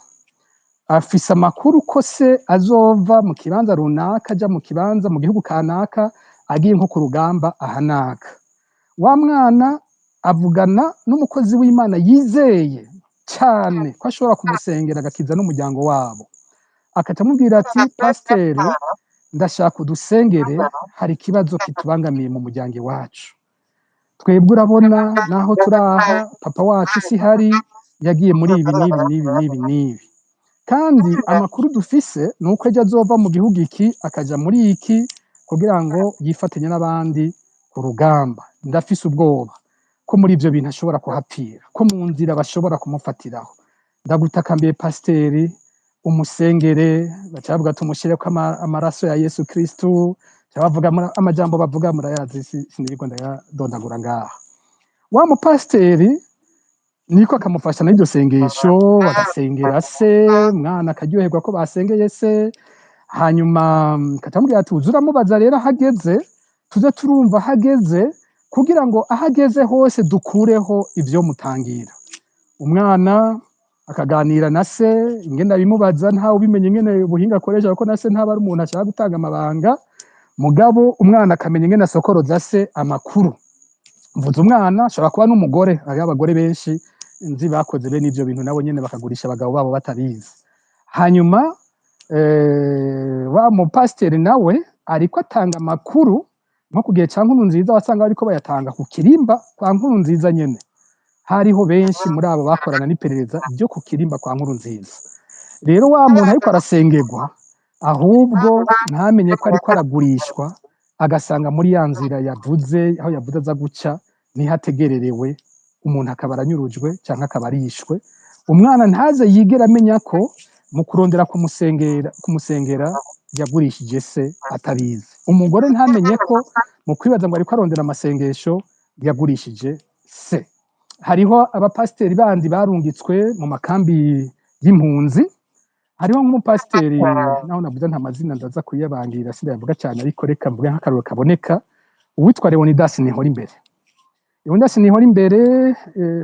Afise amakuru ko se azova mu kibanza runaka aja mu kibanza mu gihugu kanaka, agiye nko ku rugamba ahanaka. Wa mwana avugana n'umukozi w'Imana yizeye cyane ko ashobora kumusengera agakiza n'umuryango wabo, akaca amubwira ati: "Pasiteri, ndashaka udusengere, hari ikibazo kitubangamiye mu muryango iwacu. Twebwe urabona naho turaha, papa wacu si hari, yagiye muri ibi n'ibi n'ibi n'ibi n'ibi, kandi amakuru dufise ni uko ejo azova mu gihugu iki akaja muri iki kugira ngo yifatanye n'abandi ku rugamba. Ndafise ubwoba ko muri ibyo bintu ashobora kuhapfira, ko mu nzira bashobora kumufatiraho. Ndagutakambiye pasiteri, umusengere." Baca bavuga tumushyireko amaraso ya Yesu Kristu, baca bavuga amajambo bavuga murayazi, sinirirwa ndayadondagura ngaha. Wa mupasiteri niko akamufasha n'iryo sengesho, bagasengera se, mwana akaryoherwa ko basengeye se. Hanyuma katamubwira ati: "Uze uramubaza rero ahageze, tuze turumva ahageze, kugira ngo ahageze hose dukureho ivyo mutangira." Umwana akaganira na se ingene abimubaza, ntawe ubimenye ingene ubuhinga akoresha, kuko na se ntaba ari umuntu ashaka gutanga amabanga. Mugabo umwana akamenya ingene asokoroza se amakuru. Mvuze umwana, ashobora kuba n'umugore. Hariho abagore benshi nzi bakoze bene ivyo bintu, nabo nyene bakagurisha abagabo babo batabizi. Hanyuma wa mupasiteri nawe ariko atanga amakuru nko ku gihe ca Nkurunziza, wasanga bariko bayatanga ku kirimba kwa Nkurunziza nyene. Hariho benshi muri abo bakorana n'iperereza ryo ku kirimba kwa Nkurunziza. Rero wa muntu ariko arasengerwa, ahubwo ntamenye ko ariko aragurishwa, agasanga muri ya nzira yavuze, aho yavuze aza guca, niho ategererewe, umuntu akaba aranyurujwe cyangwa akaba arishwe. Umwana ntaze yigera amenya ko mu kurondera kumusengera yagurishije se atabizi. Umugore ntamenye ko mu kwibaza ngo ariko arondera amasengesho yagurishije se. Hariho abapasiteri bandi barungitswe mu makambi y'impunzi. Hariho nk'umupasiteri, naho navuze nta mazina ndaza kuyabangira, sindayavuga cyane, ariko reka mvuge nk'akarorero kaboneka, uwitwa Leonidas Nihorimbere. Leonidas Nihorimbere,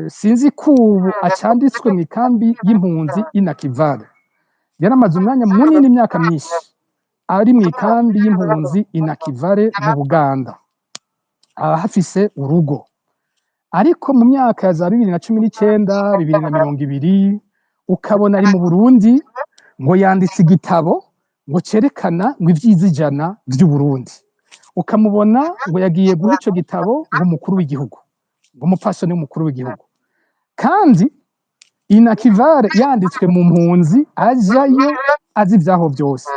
sinzi ko ubu acanditswe mu ikambi y'impunzi y'Inakivale. Yaramaze umwanya munini, imyaka myinshi, ari mu ikambi y'impunzi Inakivale mu Buganda, ahafise urugo. Ariko mu myaka ya za 2019, 2020, ukabona ari mu Burundi, ngo yanditse igitabo ngo cerekana ngo ivyiza 100 vy'Uburundi. Ukamubona ngo yagiye guha ico gitabo ngo umukuru w'igihugu, ngo umupfasoni w'umukuru w'igihugu. Kandi Inakivale yanditswe mu mpunzi, ajayo azi ivyaho vyose.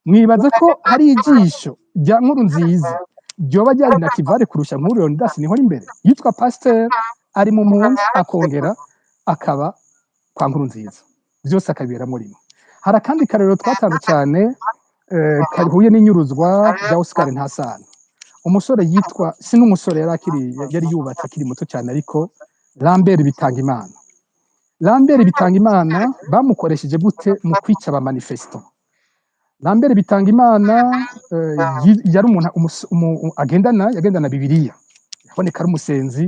Mwibaza ko hari ijisho rya Nkurunziza ryoba ryari Nakivale kurusha nkuru Leonidas Nihorimbere yitwa pasteur, ari mu mpunzi, akongera akaba kwa Nkurunziza, byose akabiberamo rimwe? Hari akandi karero twatanze cyane, kahuye n'inyuruzwa rya Oscar Ntasano, umusore yitwa, si n'umusore, yari akiri, yari yubatse akiri muto cyane, ariko Lambert Bitangimana. Lambert Bitangimana bamukoresheje gute mu kwica aba manifestants? Lambert Bitangimana yari umuntu agendana Bibiliya, yaboneka ari umusenzi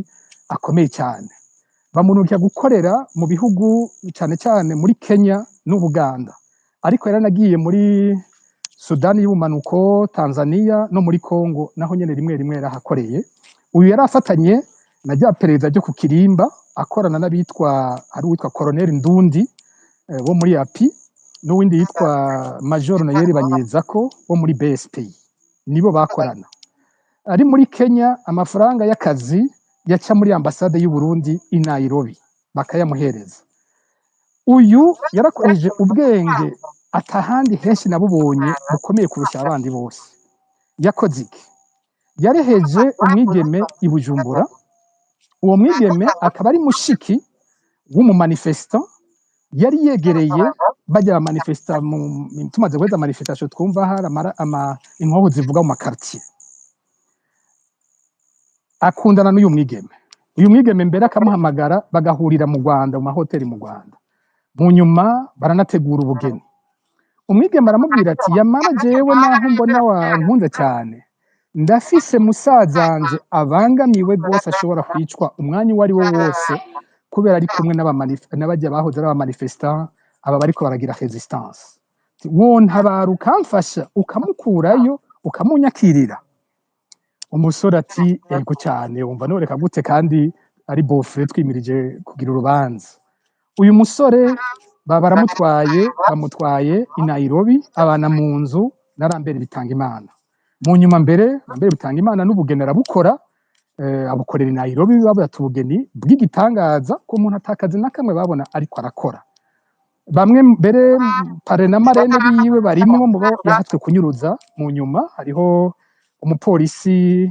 akomeye cyane. Bamurungika gukorera mu bihugu, cyane cyane muri Kenya n'Ubuganda, ariko yaranagiye muri Sudani y'ubumanuko, Tanzania no muri Congo, naho nyene rimwe rimwe yarahakoreye. Uyu yari afatanye Na rya perereza ryo ku Kirimba, akorana n'abitwa, hari uwitwa Colonel Ndundi wo muri API, n'uwindi yitwa Major Noyeri Banyezako wo muri BSP, nibo bakorana. Ari muri Kenya, amafaranga y'akazi yaca muri ambasade y'u Burundi i Nairobi, bakayamuhereza. Uyu yarakoresheje ubwenge atahandi henshi nabubonye bukomeye kurusha abandi bose. Yakoze iki? Yareheje umwigeme i Bujumbura. Uwo mwigeme akaba ari mushiki w'umumanifestant yari yegereye bajya bamanifesta. Tumaze guheza manifestation, twumva hari inkoho zivuga mu maquartier. Akundana n'uyu mwigeme. Uyu mwigeme mbere akamuhamagara, bagahurira mu Rwanda, mu mahoteli mu Rwanda. Mu nyuma baranategura ubugeni. Umwigeme aramubwira ati: "Yamara jewe naho mbona wankunze cyane, ndafise musazanje abangamiwe rwose, ashobora kwicwa umwanya uwo ari wo wose kubera ari kumwe n'abajya bahoze ari abamanifestant, aba bariko baragira résistance. Wontabara ukamfasha ukamukurayo, ukamunyakirira." Umusore ati: "Ego cyane, wumva noreka gute kandi ari beau-frère, twimirije kugira urubanza?" Uyu musore baba baramutwaye, bamutwaye i Nairobi, abana mu nzu na Lambert Bitangimana. Mu nyuma mbere Lambert Bitangimana n'ubugeni arabukora, abukorera i Nairobi. Bavuga ubugeni bw'igitangaza ko umuntu atakazi na kamwe babona ariko arakora. Bamwe mbere parrain na marraine biwe barimwo mu bo yahatswe kunyuruza. Mu nyuma hariho umupolisi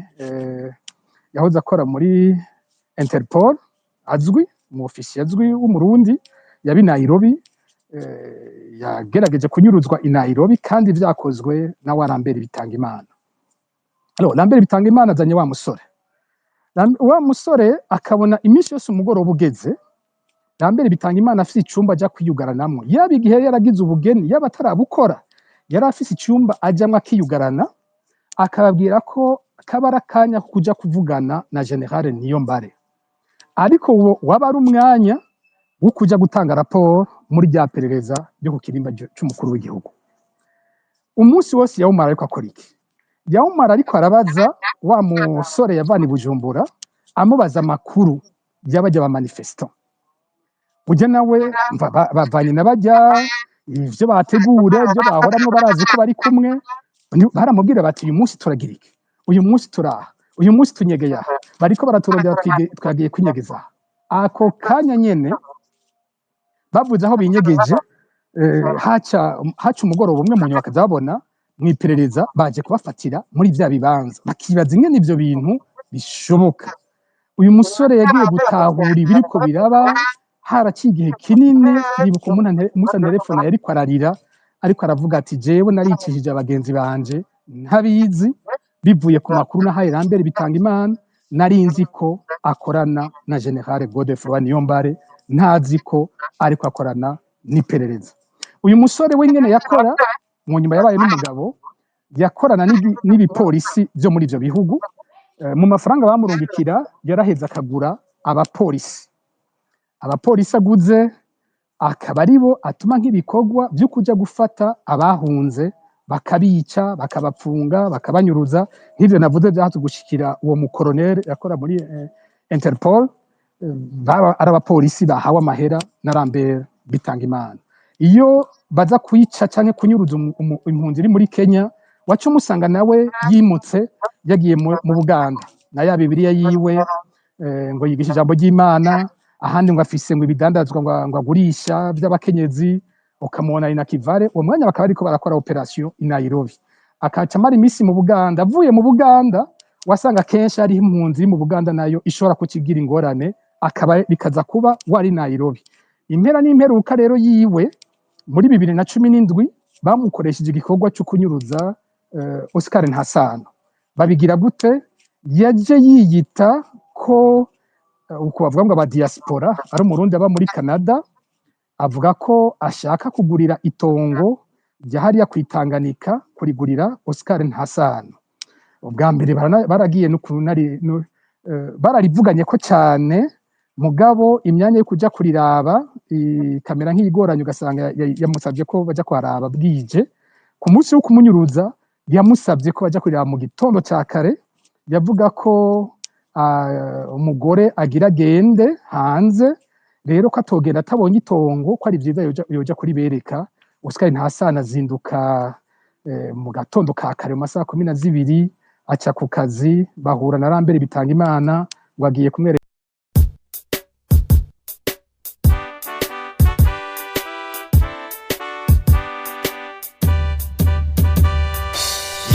yahoze akora muri Interpol azwi, umu officier azwi w'Umurundi yabi Nairobi, yagerageje kunyuruzwa i Nairobi kandi vyakozwe na wa Lambert Bitangimana. Alors Lambert Bitangimana azanye wa musore. Wa musore akabona iminsi yose umugoroba ugeze, Lambert Bitangimana afise icumba aja kwiyugaranamwo. Yaba igihe yaragize ubugeni, yaba atarabukora, yari afise icumba ajamwo akiyugarana, akababwira ko kaba ari akanya ko kuja kuvugana na Général Niyombare. Ariko uwo waba ari umwanya wo kuja gutanga raporo muri rya perereza ryo ku kirimba c'umukuru w'igihugu. Umunsi wose yawumara ariko akora iki? Yawumara ariko arabaza wa musore yavana i Bujumbura, amubaza amakuru y'abajya ba manifestant. Ujya nawe bavanye na bajya ivyo bategura, ivyo bahoramwo, barazi ko bari kumwe. Baramubwira bati: "Uyu munsi turagira iki, uyu munsi turaha, uyu munsi tunyegeye aha, bariko baraturondera, twagiye kwinyegeza aha." Ako kanya nyene bavuze aho binyegeje, haca umugoroba umwe, mu nyuma bakaza babona mw'iperereza baje kubafatira muri vya bibanza, bakibaza ingene ivyo bintu bishoboka. Uyu musore yagiye gutahura ibiriko biraba haraciye igihe kinini. Ndibuka umunsi antelefona, yariko ararira, ariko aravuga ati: "Jewe naricishije abagenzi banje ntabizi, bivuye ku makuru nahaye Lambert Bitangimana. Nari nzi ko akorana na Général Godefroid Niyombare, ntazi ko ariko akorana n'iperereza." Uyu musore we nyene yakora, mu nyuma yabaye n'umugabo, yakorana n'ibipolisi vyo muri ivyo bihugu. Mu mafaranga bamurungikira yaraheze akagura abapolisi. Abapolisi aguze akaba aribo atuma nk'ibikorwa vyo kuja gufata abahunze, bakabica, bakabapfunga, bakabanyuruza, nk'ivyo navuze vyahatse gushikira uwo mukoroneri yakora muri Interpol. Baba ari abapolisi bahawe amahera na Lambert Bitangimana. Iyo baza kwica canke kunyuruza impunzi iri muri Kenya, waca umusanga nawe yimutse, yagiye mu Buganda na ya Bibiliya yiwe, ngo yigisha ijambo ry'Imana, ahandi ngo afise ngo ibidandazwa ngo agurisha vy'abakenyezi, ukamubona ari na Kivale. Uwo mwanya bakaba bariko barakora opération i Nairobi, akaca amara imisi mu Buganda. Avuye mu Buganda, wasanga kenshi hariho impunzi iri mu Buganda nayo ishobora kukigira ingorane, akaba bikaza kuba wari Nairobi. Impera n'imperuka rero yiwe, muri 2017 bamukoresheje igikorwa cyo kunyuruza Oscar Ntasano. Babigira gute? Yaje yiyita ko uko bavuga ngo aba diaspora, ari Umurundi aba muri Canada, avuga ko ashaka kugurira itongo rya hariya kwitanganika, kurigurira Oscar Ntasano. Ubwa mbere baragiye no bararivuganye ko cyane, mugabo imyanya yo kuja kuriraba ikamera nk'iyigoranye, ugasanga yamusabye ko baja kuharaba bwije. Ku munsi wo kumunyuruza yamusabye ko baja kuriraba mu gitondo ca kare. Yavuga ko Umugore agira agende hanze rero, ko atogenda atabonye itongo, ko ari vyiza yoja kuribereka. Oscar Ntasana azinduka mu gatondo ka kare, mu masaha 12, aca ku kazi, bahura na Lambert Bitangimana ngo agiye kumwereka.